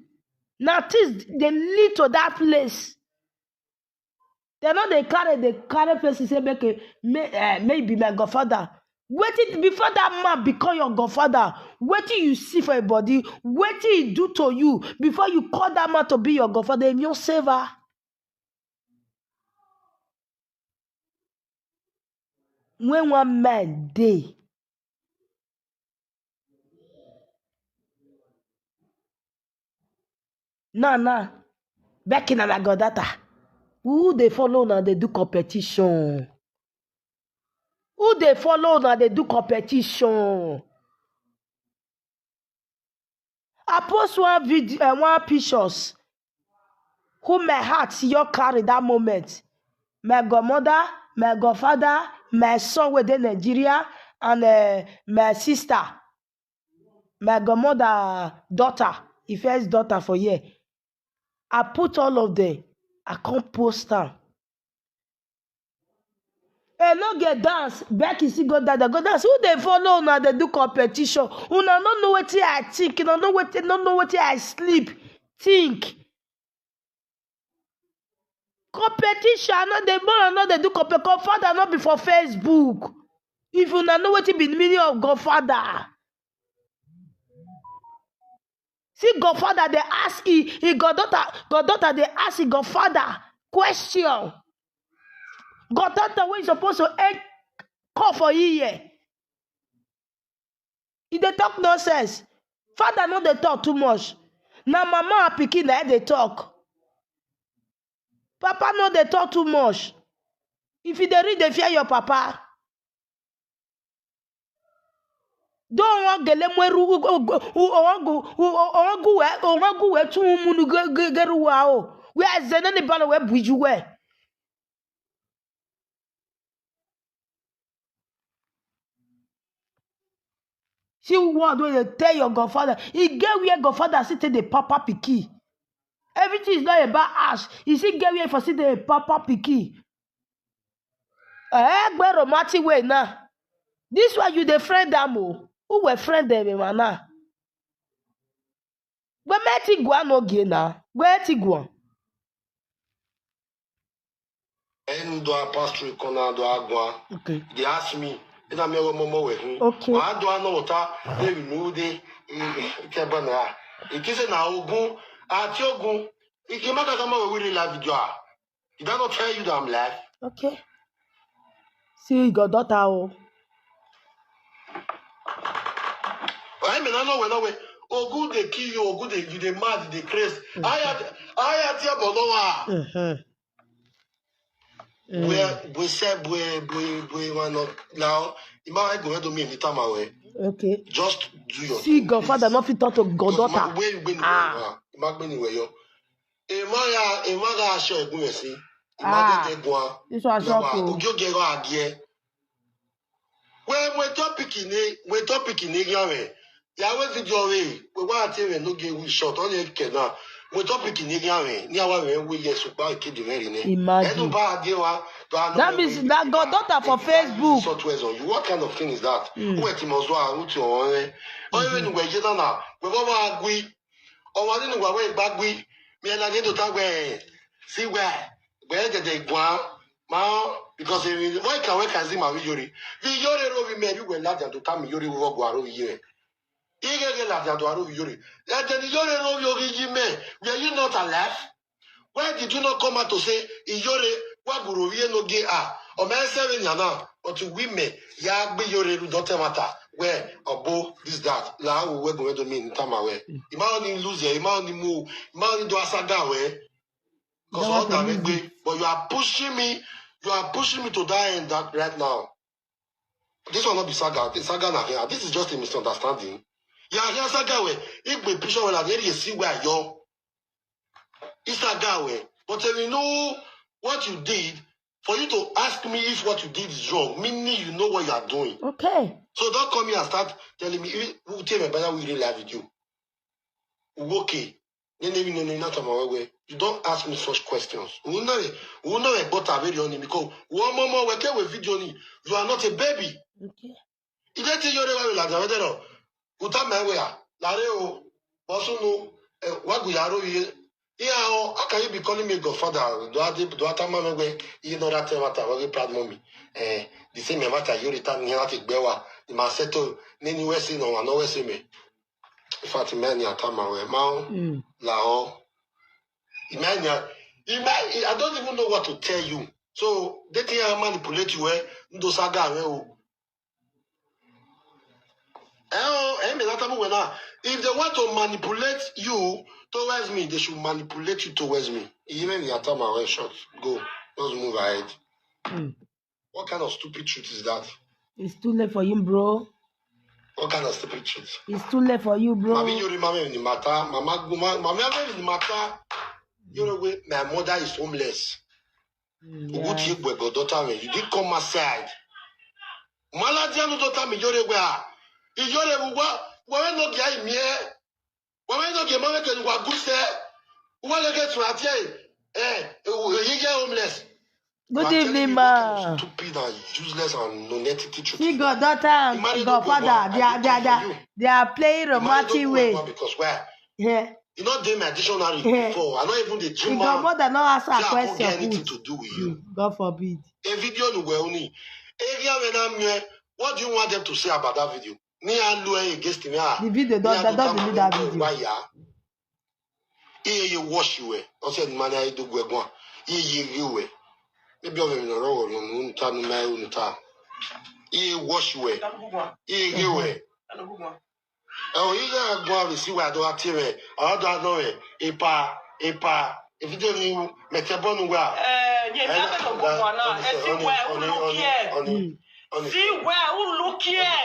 na things they lead to that place. They know they carry they carry places say make a may, uh, maybe my godfather. Waiting before that man become your godfather. Waiting you see for a body, waiting he do to you before you call that man to be your godfather. Him your saver. When one man day, now now, Becky na my goddaughter. Who they follow now? They do competition. Who they follow now? They do competition. I post one video, uh, one pictures. Who my heart your carry that moment. My godmother, my godfather, my son with the Nigeria, and uh, my sister, my godmother daughter, the first daughter for here. I put all of them. I can't post them. Eh, no get dance. Becky still go dance. Go dance. Who they follow now? They do competition. Una no know what I think. Una know what no know what I sleep. Think. Competition. No, they more no they do competition. Godfather not be for Facebook. If you not know what it be the meaning of Godfather. See, godfather, they ask he, he goddaughter, goddaughter, they ask he godfather question. Goddaughter, when you supposed to end call for ye. If they talk nonsense, father no they talk too much. Now mama and pikin na they talk. Papa no dey talk too much. If you dey read, dey fear your papa. Don wan gele mweru owangu owangu we owangu we tun munu geru wa o. We azene ni balo we buju we. See word wey dey tell your godfather. E get where godfather still take dey papa pikin. Everything is not about ash. E still get where for still dey papa pikin. Egbe romantic way now. This one you dey friend am o. Who were friend them, man? Now gbe meti gwa no ge na gbe ti gwa. Enu do a pass through corner do a gwa. Okay. They ask me, ina me wo momo we hu. Okay. Wa do a no water, they we know they ke bana. It is na ogun, ati ogun. Iki maka kama we really love you. Did I not tell you that I'm left? Okay. See, you got daughter. Oh. I mean, I know when I went. Oh, good they kill you. Oh, good they you they mad they craze. I had I had here but no one. Uh-huh. Where we said we we we were not now. Ima I go to me anytime away. Okay. Just do your. See, godfather, not fit talk to goddaughter. Where you been? Ah. Ima been where you. Emaga emaga aṣọ ẹ̀gún rẹ̀ sí. Ìmọ̀dé tẹ gun a. This one shock o. Ogi ogi ẹ̀rọ àgí ẹ. Wẹ́ wẹ́ tọ́pìkì ní wẹ́ tọ́pìkì ní rí àwẹ̀. Ìyàwó ti di ọ̀rẹ́ pé wá àti rẹ̀ ló gé ewu short ọ̀nà ẹ̀kẹ́ náà. Wẹ́ tọ́pìkì ní rí àwẹ̀ ní àwa rẹ̀ wé yẹ ṣùgbọ́n ìkéde rẹ̀ rí ní. Imagine. Ẹnu bá a dé wa. That means that goddaughter for Facebook. Short words on you. What kind of thing is that? Who ẹ̀ ti mọ̀ sọ àrùn ti ọ̀rọ̀ rẹ̀? Ọ̀rẹ́ rẹ̀ ni wẹ̀ yé náà. Wẹ̀ wọ́n máa gbé. Ọwa nínú ìwà wẹ́ ìgbà gbí mi ẹ̀ lànà ètò táwọn ẹ̀ sí wẹ́ gbẹ́ gẹ̀dẹ̀ ìgbọ̀n máa because èmi wọ́n ìkà wẹ́ kà sí màá rí yọrí rí yọrí ró rí mẹ́rin wẹ́ láti àdó tá mi yọrí wọ́n gbọ́ àrò yìí rẹ̀ ìgẹ̀gẹ̀ láti àdó àrò yìí rẹ̀ ẹ̀jẹ̀ ni yọrí ró rí orí yìí mẹ́ were you not alive? Why did you not come out to say Iyore waguru wie no ge a? Omen seven yana but women ya gbe Iyore ru dote matter where obo this that la wo we go we do me in time away. Ima oni lose ya, ima oni mu, ima oni do asaga we. Because all that we gbe, but you are pushing me, you are pushing me to that end that right now. This one not be saga. This saga na here. This is just a misunderstanding. Yeah, here saga we. If we picture well, I really see where you're. It's saga we. But if you know what you did, for you to ask me if what you did is wrong, meaning you know what you are doing. Okay. So don't come here and start telling me who tell me better we really live with you. Okay. Nene mi nene na tama wewe. You don't ask me such questions. Who know it? Who know it? But I very on because one more more we ke we video ni. You are not a baby. Okay. Ije ti yore wa la da wedero. Uta me we ya. La re o. Bosunu wa gu ya ro ye. Yeah, how can you be calling me godfather? Do I do I tama me we? You know that matter. We proud mommy. Eh, the same matter you return here at Igbewa. The man said to nini we say no, no we say me. In fact, many are time away. Mao, lao. Imagine, imagine, I don't even know what to tell you. So, they think I manipulate you, eh? Ndo saga, eh? Oh. Eh, oh, eh, me that time when I, if they want to manipulate you towards me, they should manipulate you towards me. Even the time away short, go, just move ahead. Mm. What kind of stupid truth is that? It's too late for you, bro. What kind of stupid truth? It's too late for you, bro. Mami Yori, mami in the matter. Mama, mama, mami, mami in the matter. You know, my mother is homeless. Mm, yeah. Uguti Egbo daughter me. You did come outside. Maladianu daughter me, Yore, where? Yore, what? Where no guy me? Why not get married to Waguse? Why not get to Atie? Eh, you get homeless. Good evening, ma. Stupid and useless and non-entity truth. See, goddaughter and godfather, they are, they are, they are, they are playing romantic way. Because where? Yeah. You not dey my dictionary before. I not even the dream. Godmother not ask a question. Get anything to do with you. God forbid. A video you were only. Area when I'm here. What do you want them to say about that video? Ni a lo e against me. Ah. The video don don don delete that video. Why ya? Iye ye wash you eh. O se ni mani ayi do gwe gwan. Iye ye ye we. Maybe o me no ro ro no nta no mai o nta. Iye wash you eh. Iye ye we. E o iye gwan we si wa do ati we. O do no we. Ipa ipa. Evideni metebonu wa. Eh, nye mi abe no go for now. Eh, see where who look here. See where who look here.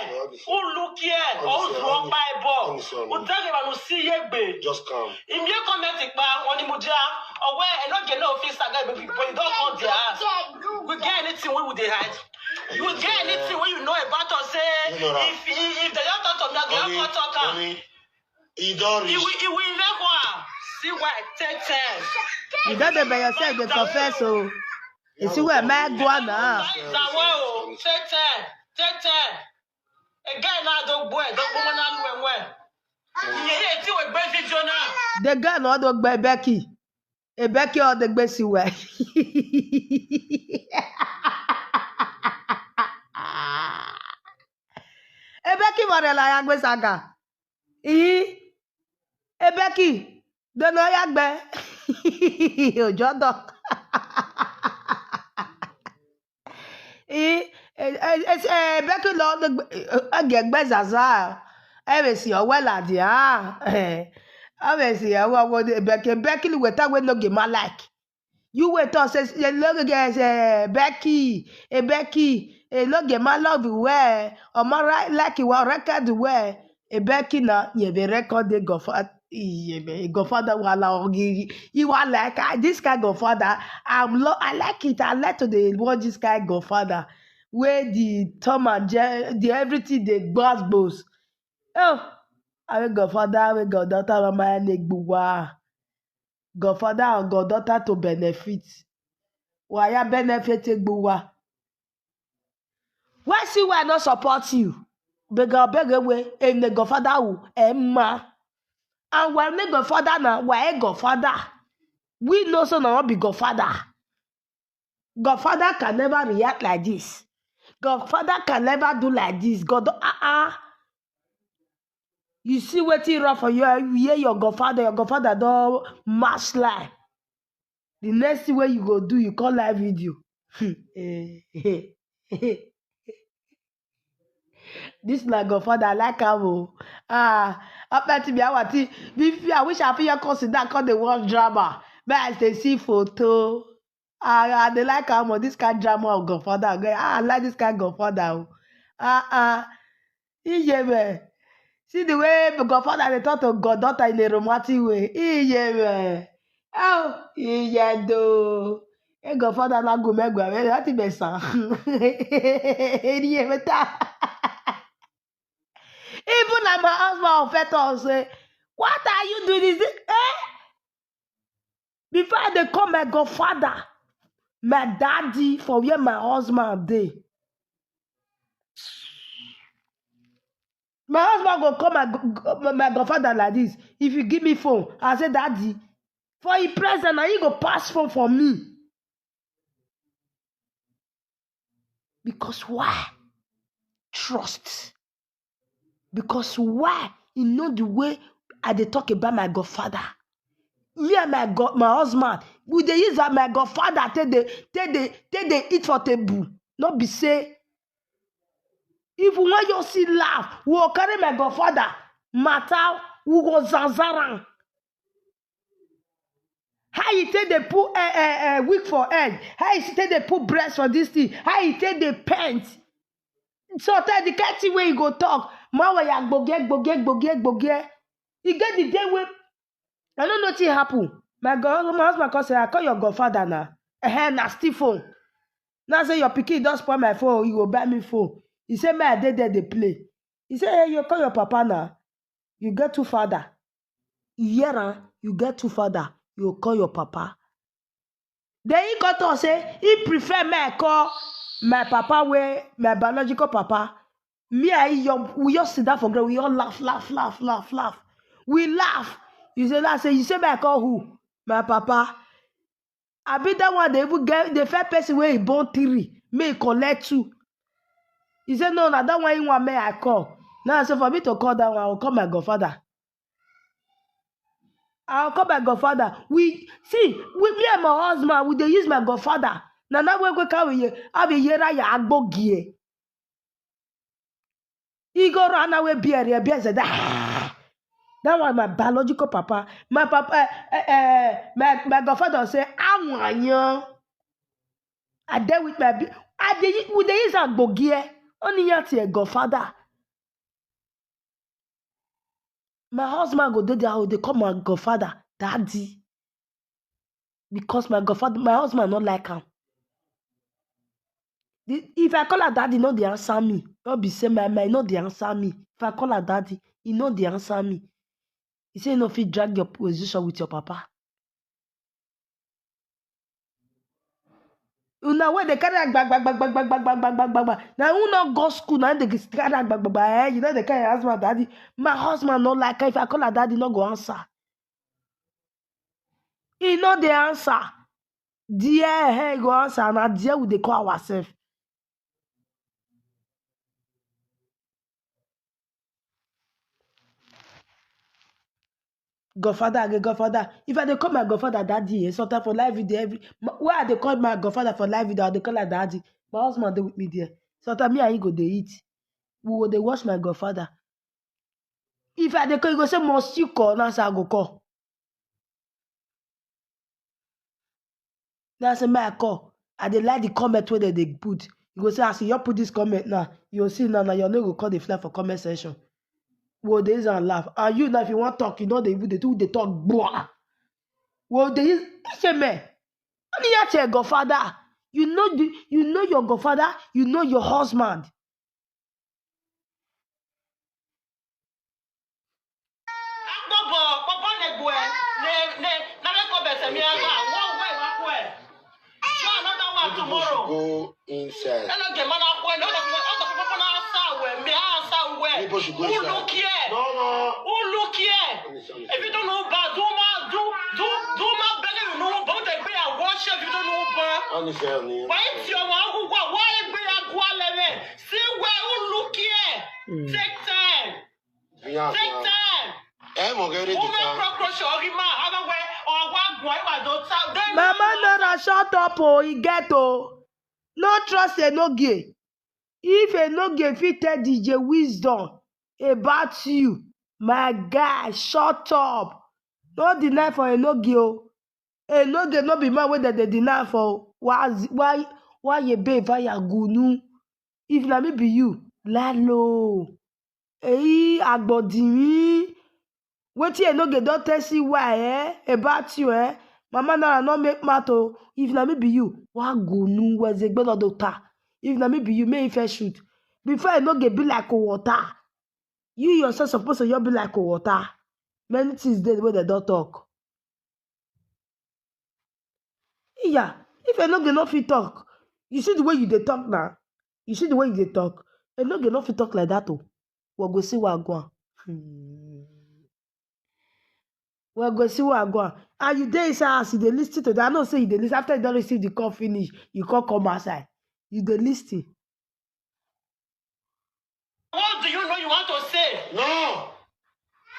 Who look here. Who drop my ball. Who tell you to see yegbe. Just come. If you come here, tikpa, oni mudia. Or where, and not get no office, I got baby boy, don't come there. We get anything we would hide. You get anything when you know about us, say, if, if, if they don't talk to me, they don't talk. He don reach. He will, he will never see why take time. You don dey by yourself dey confess o. You see where my go now. Take time, take time. Again, na dogbo e, dogbo mo na lu enwe. Iye ye ti we gbe video na. The girl no dogbo Becky. Ebeki ọ degbe si we. Ebeki mọrẹ la ya gbe saga. Ii. Ebeki. Dono ya gbe. Ojo do. Ii. E, e, e, e, Ebeki lọ degbe, e, e, ge gbe zaza. E be si ọwẹ la dia. E. E be si ọwẹ wo Ebeki. Ebeki lu weta we no ge ma like. You wait us, say, say, look again, say, Becky, eh, Becky, eh, look at my love where, or my right, like you are record where, eh, Becky na, ye be record the godfather, ye be godfather wala ogi, you are like, ah, this kind godfather, I'm lo-, I like it, I like to dey watch this kind godfather, where the Tom and Jerry, the everything, the gbas gbos. Oh, I will godfather, I will goddaughter, my name, godfather and goddaughter to benefit. Waya benefit egbuwa. Why see why I not support you? Bega bega we in the godfather who Emma. And when the godfather now, why godfather? We know so now be godfather. Godfather can never react like this. Godfather can never do like this. God, ah ah. You see wetin run for you, you hear your godfather, your godfather don mash line. The next thing wey you go do, you call live video. This na godfather, I like am o. Ah, apeti bi awati. Bi fi, I wish I fit hear come sit down, come dey watch drama. Make I dey see photo. Ah, I dey like am o, this kind drama of godfather. Ah, I like this kind godfather o. Ah ah. Iyebe. See the way godfather dey talk to goddaughter in a romantic way. Iyebe. Oh, iyedo. E godfather na go me gwa, we that be san. Iyebe ta. Even na my husband of faith talk say, "What are you doing? Is it, eh?" Before I dey call my godfather, my daddy for where my husband dey. My husband go call my go-, go-, my godfather like this. If you give me phone, I say, "Daddy," for him present, na he go pass phone for me. Because why? Trust. Because why? You know the way I dey talk about my godfather. Me and my god, my husband, we dey use that my godfather take dey, take dey, take dey eat for table. No be say, if we wan just see laugh, we go carry my godfather matter, we go zanzar am. How you take dey put, eh, eh, eh, wig for head? How you take dey put breast for this thing? How you take dey paint? So tell the kind thing wey you go talk. Man wey ya gboge, gboge, gboge, gboge. E get the day wey I no know wetin happen. My god, my husband come say, "I call your godfather na." Eh, na still phone. Now say your pikin don spoil my phone, you go buy me phone. He say, "Me, I dey there dey play." He say, "Hey, you call your papa na. You get two father." You hear am? You get two father, you call your papa. Then he come talk say he prefer me I call my papa wey my biological papa. Me and he, your, we just sit down for ground, we all laugh, laugh, laugh, laugh, laugh. We laugh. You say, "Laugh," say, "You say me I call who?" "My papa." I be that one, they even get the first person where he born three, may he collect two. He said, "No, na that one he want me I call." Now I say, "For me to call that one, I will call my godfather." I'll call my godfather. We see, with me and my husband, we dey use my godfather. Na na we go carry ye, have a yera ya agbogie. He go run away beer, beer, beer, say, "Ah." That one, my biological papa, my papa, eh, eh, eh, my, my godfather say, "Awanyan." I dey with my, bi- I dey, we dey use agbogie. Only your godfather. My husband go dey there, they call my godfather daddy. Because my godfather, my husband not like him. The- If I call her daddy, no dey answer me. Not be say my mind, no dey answer me. If I call her daddy, he no dey answer me. He say no fit drag your position with your papa. Una wey dey carry agba, agba, agba, agba, agba, agba, agba, agba, agba. Na who no go school, na dey carry agba, agba, agba. Eh, you know they carry husband daddy. My husband no like her. If I call her daddy, no go answer. He no dey answer. There, eh, he go answer. Na there we dey call ourselves. Godfather again, godfather. If I dey call my godfather daddy, eh, sometimes for live video, every ma- where I dey call my godfather for live video, I dey call her daddy. My husband dey with me there. Sometimes me and he go dey eat. We go dey watch my godfather. If I dey call, he go say, "Must you call?" Now say I go call. Now say my call. I dey like the comment where they, they put. You go say, "As you put this comment now, you go see now, now your name go call the fly for comment section." Well, there is and laugh. And you now, if you want talk, you know they the two they talk. Blah. Well, there is say me. Only your godfather. You know the, you know your godfather. You know your husband. Akpọbọ, kpọbọ na-egbu e, ne, ne, na me kọ bese mi aga, wo we wa kwe. So another one tomorrow. Go inside. Eno ge mana kwe, no, no, no, no, no, no, no, asa we, me asa we. People should go Who inside. Look here? No, no. Who look here? If you don't know, but do ma, do, do, do ma better, you know, but they be a worship, you don't know, but. Honestly, honey. Why it's your one who, why, why be a gualele? See where who look here. Mm. Take time. Yeah, Take yeah. Time. Eh, mo get ready Woman time. Cockroach or man, how do we, or what, why, why don't tell them? Mama Nora, shut up, oh, he get, oh. No trust Enogie. If Enogie fit tell D J Wisdom about you, my guy, shut up. No deny for Enogie, oh. Enogie no be man wey dem dey deny for. Why, why, why you be fire gunu? If na me be you, lalo. Eyi agbodimi. Wetin Enogie don tell C Y, eh, about you, eh? Mama Nara no make mouth, oh. If na me be you, wa gunu wezegbe no do ta. If na me be you, make him first shoot. Before Enogie be like water. You yourself suppose to just be like water. Many things dey wey dem don talk. Yeah, if Enogie no fit talk, you see the way you dey talk now. You see the way you dey talk. Enogie no fit talk like that, oh. We go see what go on. Hmm. We go see what go on. And you dey inside house, you dey listen to that. I know say you dey listen. After you don receive the call finish, you come come outside. You dey listen. What do you know you want to say? No.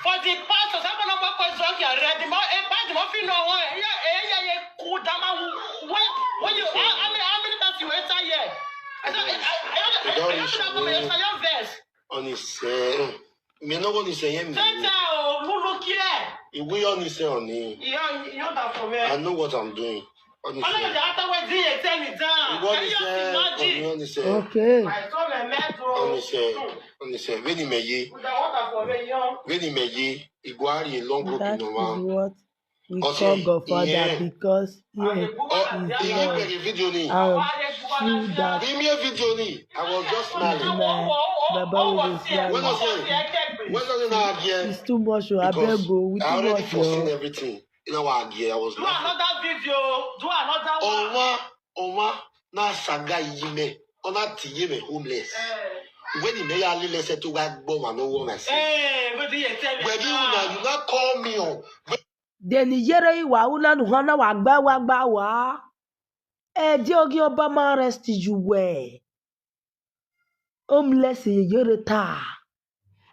For the past, some of them were quite drunk and ready. But eh, but the muffin no one. Yeah, eh, yeah, yeah. Cool down. When when you how, how many how many times you enter here? I don't I I I don't I don't know how to enter your verse. Honestly, me no go listen him. Tete o, who look here? Iwe honestly on him. Yeah, you know that for me. I know what I'm doing. Honestly. Ọlọ́run jẹ́ àtàwọn ẹ̀dín yẹn tẹ́ mi dán. Ìwọ Can you just imagine? Honestly. Okay. I saw my mad bro. Honestly. Honestly. Veni me ye. With the water for me, young. Veni me ye. Iguari long group That no is man. What we Ọtí call godfather yẹn. Because here Oh, is iye God. Bẹ̀rẹ̀ fídíò ni. And through that, Bí mi ẹ fídíò ni. I was just smiling. Baba wey dey smile. When I say, when I say na again. It's too much o. Because Abeg o, we I too already much foreseen o. Everything. You know what again? I was Do laughing. Another video. Do another one. Ọnwa, ọnwa, na saga yime. Ona ti yime homeless. Eh. When the mayor lile se to wa gbo ma no wo na se. Eh, what do you tell me? When you na, you not call me on. Then yere iwa una nu hana wa gba wa gba wa. Eh, di ogi oba ma rest you well. Homeless ye yere ta.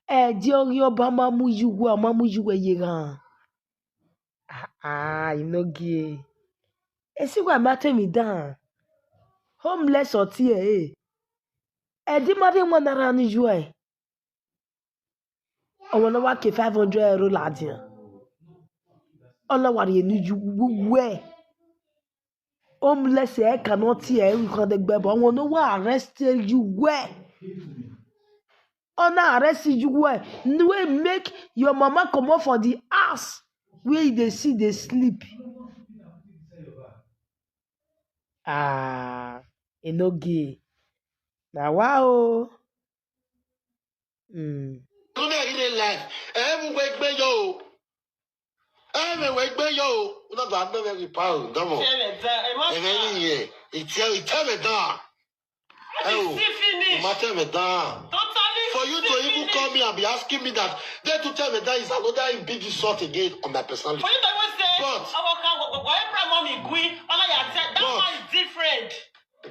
Eh, di ogi oba ma mu you well, ma mu you well ye gan. Ah, ah, you no give. E si wa ma te mi down. Homeless or tie, eh. Eh, di ma de mo na ran you, eh. Ọmọ náà wá ké five hundred euro ladian. Ọlọ́wà rẹ̀ ní ju wúwẹ́. Homeless ẹ̀ kà náà tí ẹ̀ ń kan dẹ́gbẹ́ bọ̀. Ọmọ náà wá arrest you where? Ọ̀nà arrest you where? Wey make your mama comot for the house wey you dey see dey sleep. Ah, e no gay. Na wa o. Mm. No me really life. Everywhere gbe yo. Everywhere gbe yo. Una do have every pound. Come on. Every year. It's every time it down. What is see finish? Matter me down. Totally For you see to even finish. Call me and be asking me that, then to tell me that is another big insult again on my personality. For you to even say, But- "Our can go, go, go, Abraham, mommy, gui, all I said, that But- one is different."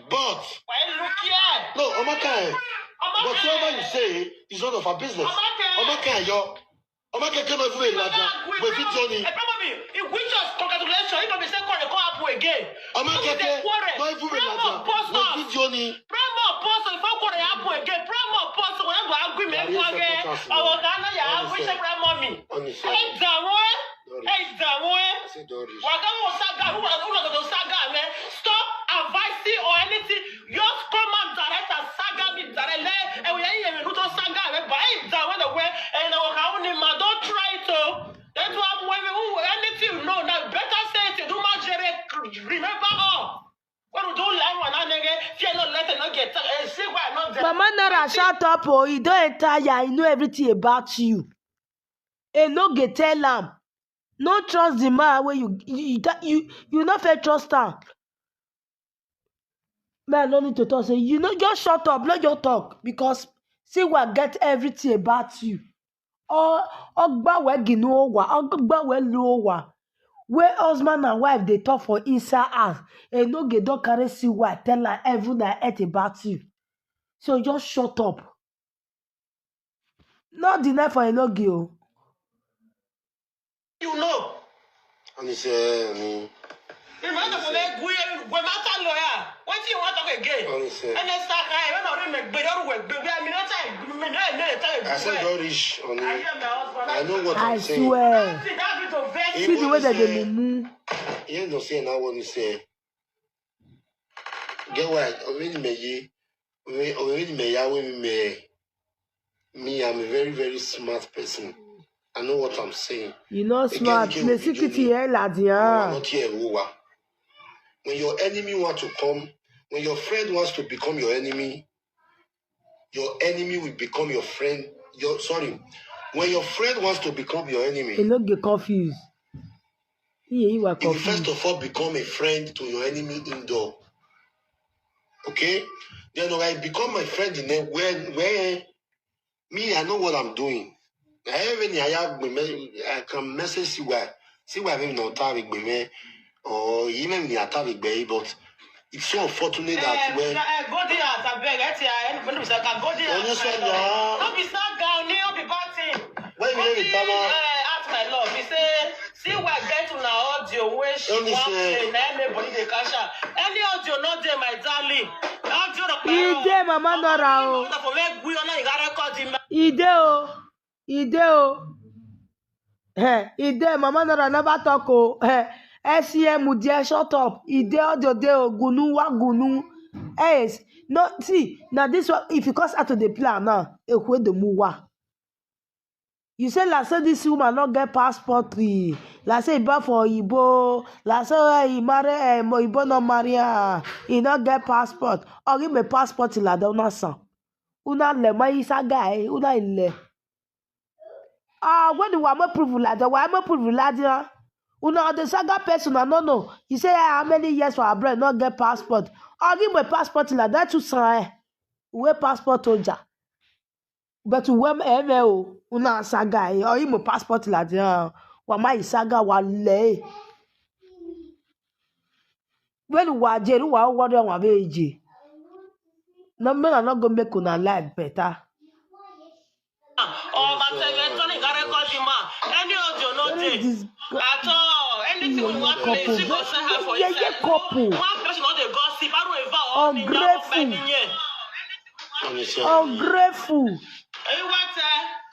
But Why look here? No, Omaka, whatsoever you say is none of our business. Omaka, yo. Omaka cannot even a ladder. We fit journey. Probably, in which of congratulations, if we say quarrel come happen again. Omaka, not even a ladder. We fit journey. Promo post, if I quarrel happen again, promo post, we have to agree, make Gary, quarrel. support us, Our man. Ghana, ya, we Honestly. Say, grandmommy. Honestly. Hey, Dawe. Doris. Hey, Dawe. I say Doris. Waka mo saga, who was who was the saga, man? Stop advising or anything. Just come and direct and saga me direct. Le, and we ain't even to saga, man. But hey, Dawe, the way, and I waka only man. Don't try it, oh. That's why when we who anything you know now, better say it. Do my jere. Remember all. When we don't like one another, fear no let it not get. Eh, see why not there. Mama Nara, shut up, oh, you don't entire, I know everything about you. E no get tell am. No trust the man wey you you, you, you, you no fit trust am. Man, no need to talk. Say you no just shut up, no just talk because see what get everything about you. Or ogbawe ginu owa, ogbawe lu owa. Where husband and wife dey talk for inside house, e no get don carry see what tell am every night about you. So just shut up. No deny for enogi o. You know. And he said, um, The man of the Gwe Mata lawyer. What do you want to again? And he said, And then start crying. When I remember, don't work, baby. I mean, I tell you, I mean, I tell you. I said, Doris, on I it. hear my husband. I know what I I'm saying. Swear. See that bit of vex. He See the way won't that they say- mumu. You know, say now what he say. Get why? Already me ye. Already me ya. Me, me, I'm a very, very smart person. I know what I'm saying. You know Again, smart. again, Me we do sikiti it. here, I'm Ladian. Not here, Ruwa. When your enemy want to come, when your friend wants to become your enemy, your enemy will become your friend. Your sorry, when your friend wants to become your enemy, You no get confused. Yeah, you are he will first confused. Of all become a friend to your enemy indoor. Okay? Then when I become my friend in there, when where me, I know what I'm doing. I even I have been me- I can message see why. See why I'm not having me or even me attack me, but it's so unfortunate that Eh, when eh, go there, I beg. Eh, eh, eh, go there, When you my say love. no. Don't be sad, girl. No, be bad thing. When you Go hear the see, power, eh, ask my love. He say, see what get una audio wey she Only wan say- play. Na everybody dey cash out. Any audio no dey, my darling. Audio no E dey, Mama Nora o. For make we only got record him. E dey o. E dey o. Eh, e dey, Mama Nora never talk o. Eh, S E M there, shut up. E dey, audio dey o. Gunu wa gunu. Yes. No, see, now this one, if you cause out to the plan now, ekwe the muwa. You say, like say this woman not get passport. Eh. Like say he born for Igbo. Like say eh, he marry eh, Mo- Igbo not marry her. He not get passport. Or give me passport like that. Una son. Una le ma isa guy. Una le. Ah, when do I prove like that? Why am I prove like that? Una the saga person, I don't know. You say ah, how many years for abroad not get passport? Or give me passport like that to sign. Where passport oja? But when M L, una saga, or him passport like that. Wa ma isaga wa le. When wa jeru wa wa wa beji. No, me I not go make una life better. Oh, but uh, Tony got record him. Any audio no Very dey dis- at all. Anything we want to couple, see, go send her for yeah, inside. yeah, couple. One person not dey gossip. I don't ever Ungrateful. on the show. Ungrateful. Hey, what? Uh,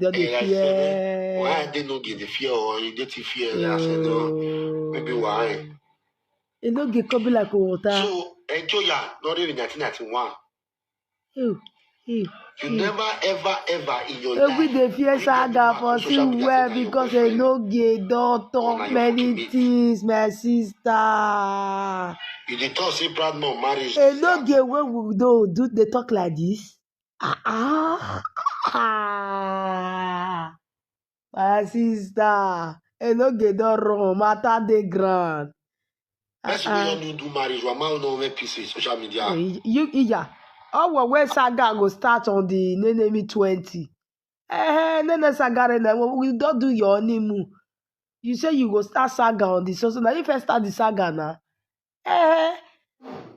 don dey fear. Why they no get the fear or you get the fear? I said, no, maybe why? E no get come be like water. So, Ejoya, not even nineteen ninety-one. You never, ever, ever in your life. We dey fear saga for see well because e no get don talk many things, my sister. You dey talk say proud mom marriage. E no get wey we do dey talk like this. Ah, ah, ah. My sister, e no get don run, matter dey ground. Person wey don do marriage, wa ma no wear P C social media. You, iya, our wey saga go start on the Nenemi twenty. Eh, Nene saga, we don do your honeymoon. You say you go start saga on the so so. Now you first start the saga now. Eh,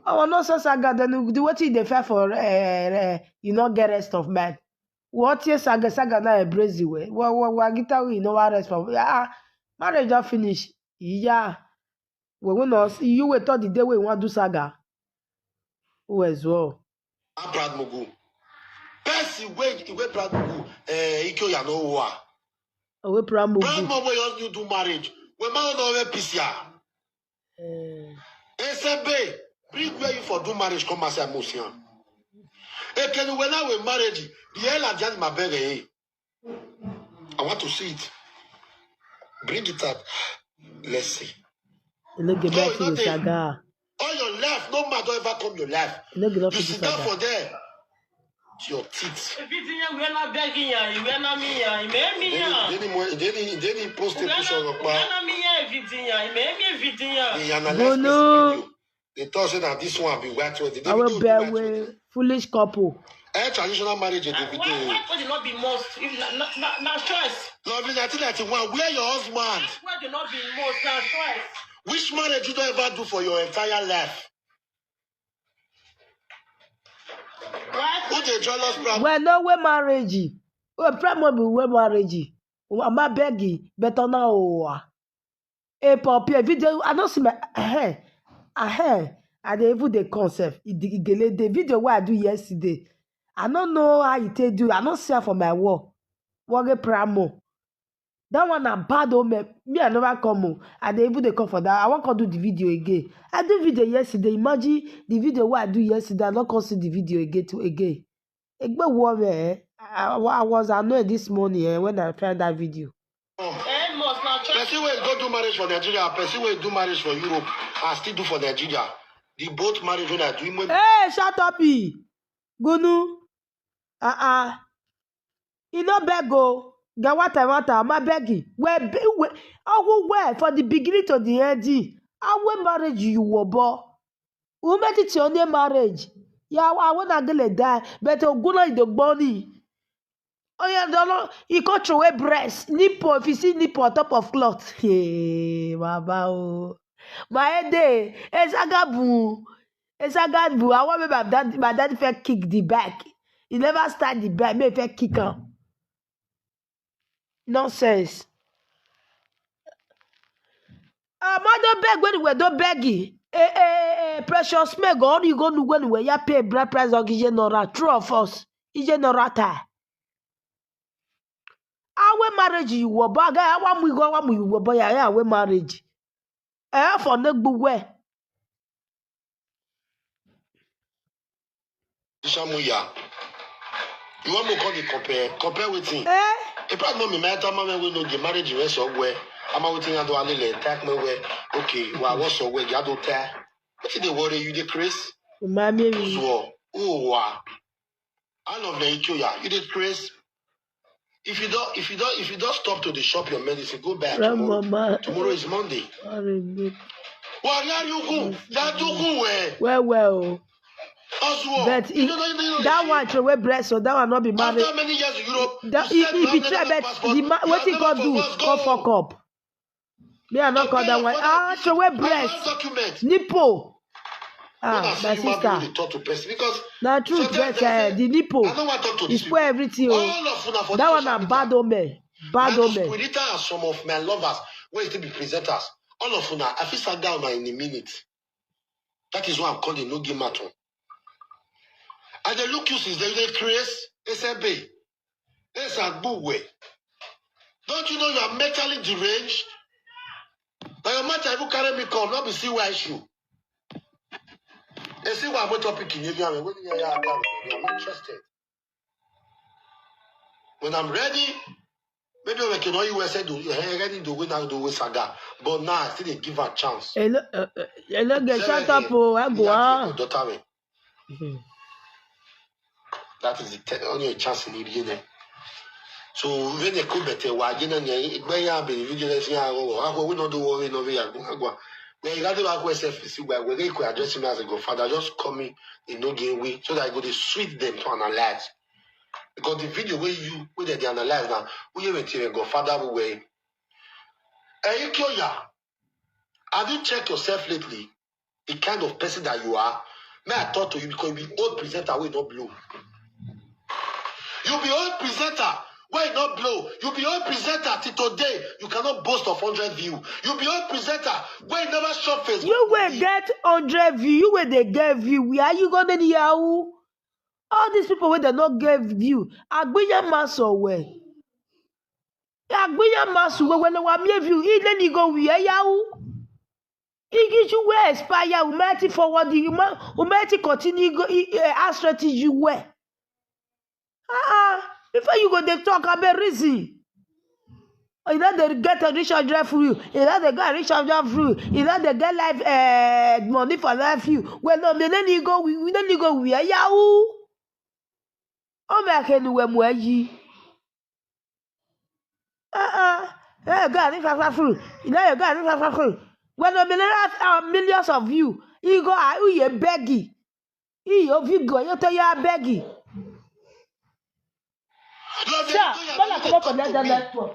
our no so saga, then the wetin you dey fair for, eh, eh, you no get rest of mind. What year saga, saga na embrace the way. Wa, wa, wa, guitar we no wan rest for. Ah, marriage don finish. Yeah. We will not see you wait all the day we want do saga. Who as well? A proud mugu. Person wey, wey proud mugu, eh, Ike Oya no wa. Owe proud mugu. Proud mugu wey just new do marriage. We ma no wear P C R. Eh. Esebe, bring where you for do marriage, come as I must yan. Ekenu, when I will marriage, the hell I just my beg, eh. I want to see it. Bring it up. Let's see. E no get nothing with saga. All your life, no man don ever come your life. E no get nothing with saga. You sit down for there. Your teeth. Evidinya, we na begging ya, we na me ya, me me ya. Deni, deni, deni post a picture of pa. We na me ya, Evidinya, me me Evidinya. They analyze this video. They thought say that this one be white wedding. I will bear with foolish couple. Eh, traditional marriage, Davido. Why, why would it not be most? If na, na, na, na choice. Lovely, nineteen ninety-one, where your husband? Why would it not be most? Na choice. Which marriage you don't ever do for your entire life? Who dey jealous, bro? Well, no way marriage. Well, problem be way marriage. I'm not begging, but now, oh, ah. E pop here, video, I don't see my, eh, eh, I dey even dey come sef. E dey, e gele the video wey I do yesterday. I no know how e take do. I no see am for my wall. Worry pramo. That one na bad omen. Me, I never come o. I dey even dey come for that. I wan come do the video again. I do video yesterday. Imagine the video wey I do yesterday. I no come see the video again to again. Egbe wo me, eh? I, I, I was annoyed this morning, eh, when I found that video. Person wey go do marriage for Nigeria, person wey do marriage for Europe, and still do for Nigeria. The both marriage wey I do, when Hey, shut up, e. Gunu. Uh-uh. E no beg o. Ga wata wata, ma beg e. We be, we, oh, we, for the beginning to the end, e. Awe marriage you were bo. Ume ti ti onye marriage. Ya, I wanna get a die. But Oguna is the bunny. Oh, yeah, don't know. He can't throw away breast. Nipple, if you see nipple on top of cloth. Hey, baba, oh. My head day. Esaga bu. Esaga bu. I want my dad, my dad fẹ́ kick the back. He never start the back. Me fẹ́ kick am. Nonsense. Ama don beg when we don beg. Eh, eh, eh, precious me go on you go nu when we ya pay bride price of Gije Nora. True of us. Ije Nora ta. Awe marriage you wo ba ga awa mu go awa mu you wo ba ya ya awe marriage. Eh, for no gbu we. Shamuya. You want me to call the compare? Compare with him. Eh? A proud mommy, my time, mommy, we know the marriage, you went so well. I'm out in Adwale, attack me where. Okay, well, I was so well, you don't tell. What did they worry you, the Chris? Mami, Uzo, Uwa. I love the Ikoya. You did Chris. If you don't, if you don't, if you don't stop to the shop your medicine, go back tomorrow. Tomorrow is Monday. Wari Aryugu, Yadugu, where? Well, well. Oswald, But you he, don't know anything on that the one, ship. Troway Breast, so that one not be married. After many years in Europe, That, you he, said he you have betrayed, Netherlands but passport, the ma- you what have he Netherlands got do, passport, come go. fuck up. Me, I not call that one. Ah, Troway Breast. Document. Nipple. When I Ah, see my human being, sister. They talk to person because Na true, sometimes but they uh, say, the nipple, I don't want to talk to it these spoil people. Everything. Oh. All of una for That one social na media. Bad omen. Bad And those omen. Quinita and some of my lovers wey still be presenters. All of una, I fit sat down now in a minute. That is why I'm calling no game at all. I dey look you since they dey craze, S M B, Esagbuwe. Don't you know you are mentally deranged? Now your matter even carry me come, not be C Y issue. They see why I'm topic in Yegi, I'm waiting here, I'm interested. When I'm ready, maybe we can all U S A do, eh, ready to win out the way saga. But now I still dey give her chance. Hello, uh, uh, hello, get Seven shut up, here. oh, I go That's on. Your daughter, eh? Mhm. That is the te- only a chance in Yegi. So when they come better, why you know, when you have been video, let's say, oh, I go, we don't do worry, no, we are going to go. When you got to ask yourself, see why we could address him as a godfather, just call me in no game way, so that I go to sweet them to analyze. Because the video where you, where they analyze now, we even tell your godfather who way. Hey, you kill ya. Have you checked yourself lately? The kind of person that you are? May I talk to you because you be old presenter wey no blow. You be old presenter wey no blow. You be old presenter till today. You cannot boast of hundred view. You be old presenter wey never shop Facebook. You will get hundred view. You will they get view. Where you going anyhow? All these people wey they not get view. Agbiya maso we. Agbiya maso we when wa me view. He then he go we yahu. He gives you where expire. Umeti forward. Umeti continue go. He, uh, strategy you where. Ah, ah. Before you go, they talk about reason. You know they get a rich and drive for you. You know they get rich and drive for you. You know they get life uh, money for life for you. Well, no, me then you go. We, we then you go. We are yahu. Oh my, can we mweji? Uh uh. Hey, God, if I for you. You know you God, if I for you. Well, no, me then have uh, millions of you. You go. Ah, you ye beggy. Iyo, if you go, you tell you are begging. No, they Sir, do your when I thing, come up they on talk that to me. Network.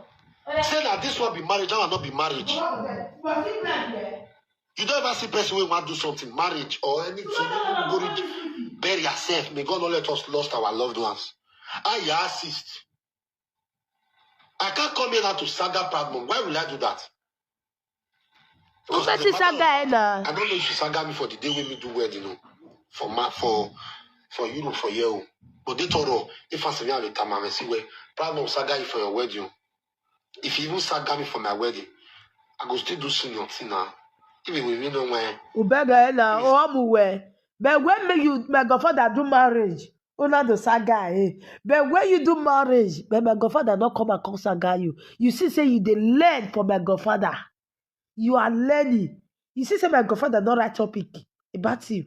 Say that this one be marriage, that one not be marriage. You don't ever see person wey want do something, marriage or anything. Go reach, bury yourself. May God not let us lost our loved ones. I ya assist. I can't come here now to saga Padmon. Why will I do that? Who Because as a person matter of saga, eh, na? I don't know if you saga me for the day when we do wedding, oh. For ma for for Europe for year, oh. But they told her if I say me I will come and see where Padmon saga you for your wedding, oh. If you even saga me for my wedding, I go still do senior thing now. Even we, we know when. Ubega na omuwe. But when me you my godfather do marriage, una do saga eh. But when you do marriage, but my godfather not come and come saga you. You see say you dey learn for my godfather. You are learning. You see say my godfather not write topic about you.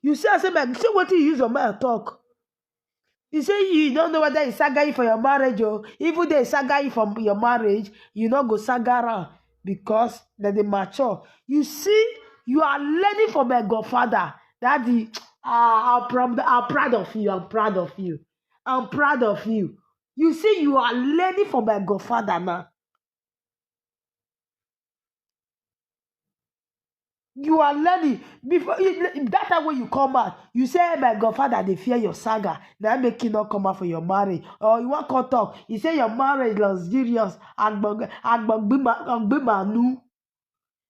You see, I say, man, see what you use your mouth talk. You say you don't know whether it's saga you for your marriage or even they saga you from your marriage, you not go saga around because then they mature. You see, you are learning from my godfather. Daddy, ah, I'm proud, I'm proud of you. I'm proud of you. I'm proud of you. You see, you are learning from my godfather now. You are learning before you- that time when you come out, you say, "Hey, my godfather, they fear your saga." Now make you not come out for your marriage, or you want to talk. You say your marriage luxurious, agbagbimanu.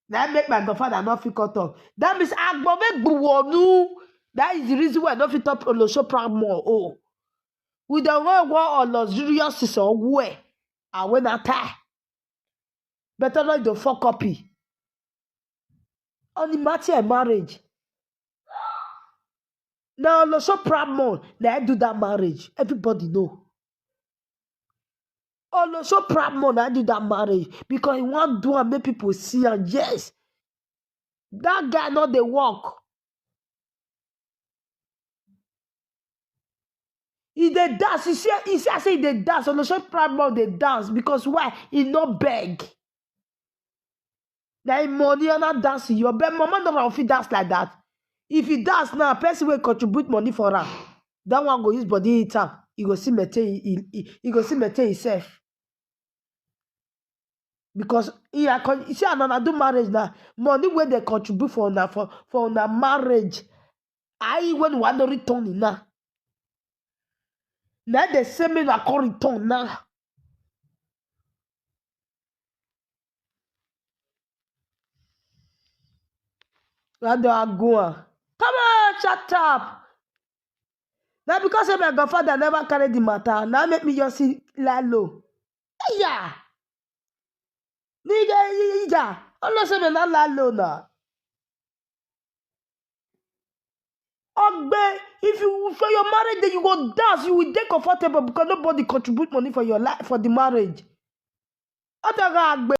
Now make my godfather not fit come talk. That means agbomegbuwonu. That is the reason why I not fit top Olosho proud more. Oh, we don't want war or luxurious is or where. I went that time. Better not the fuck copy. On the matter of marriage. Now Olosho proud more. Now I do that marriage. Everybody know. Olosho proud more. Now I do that marriage because he want do and make people see and yes, that guy not the work. He dey dance. You see, you see, I say he dey dance. Olosho proud more dey dance because why? He no beg. Na him money and not dance. Your beg mama no fit dance like that. If he dance now, person will contribute money for her. That one go use body eat am. He go see maintain. He, he, he go see maintain himself. Because he a con- you see another do marriage now. Money where they contribute for now for for na marriage. I when one no return now. Now they say me na come return now. Rado Agua. Come on, shut up. Now because say my godfather never carry the matter, now make me just see lie low. Yeah. Nigga, yeah. I'm not saying that lie low now. Ogbe, if you for your marriage, then you go dance, you will dey comfortable because nobody contribute money for your life for the marriage. Otaga Agbe.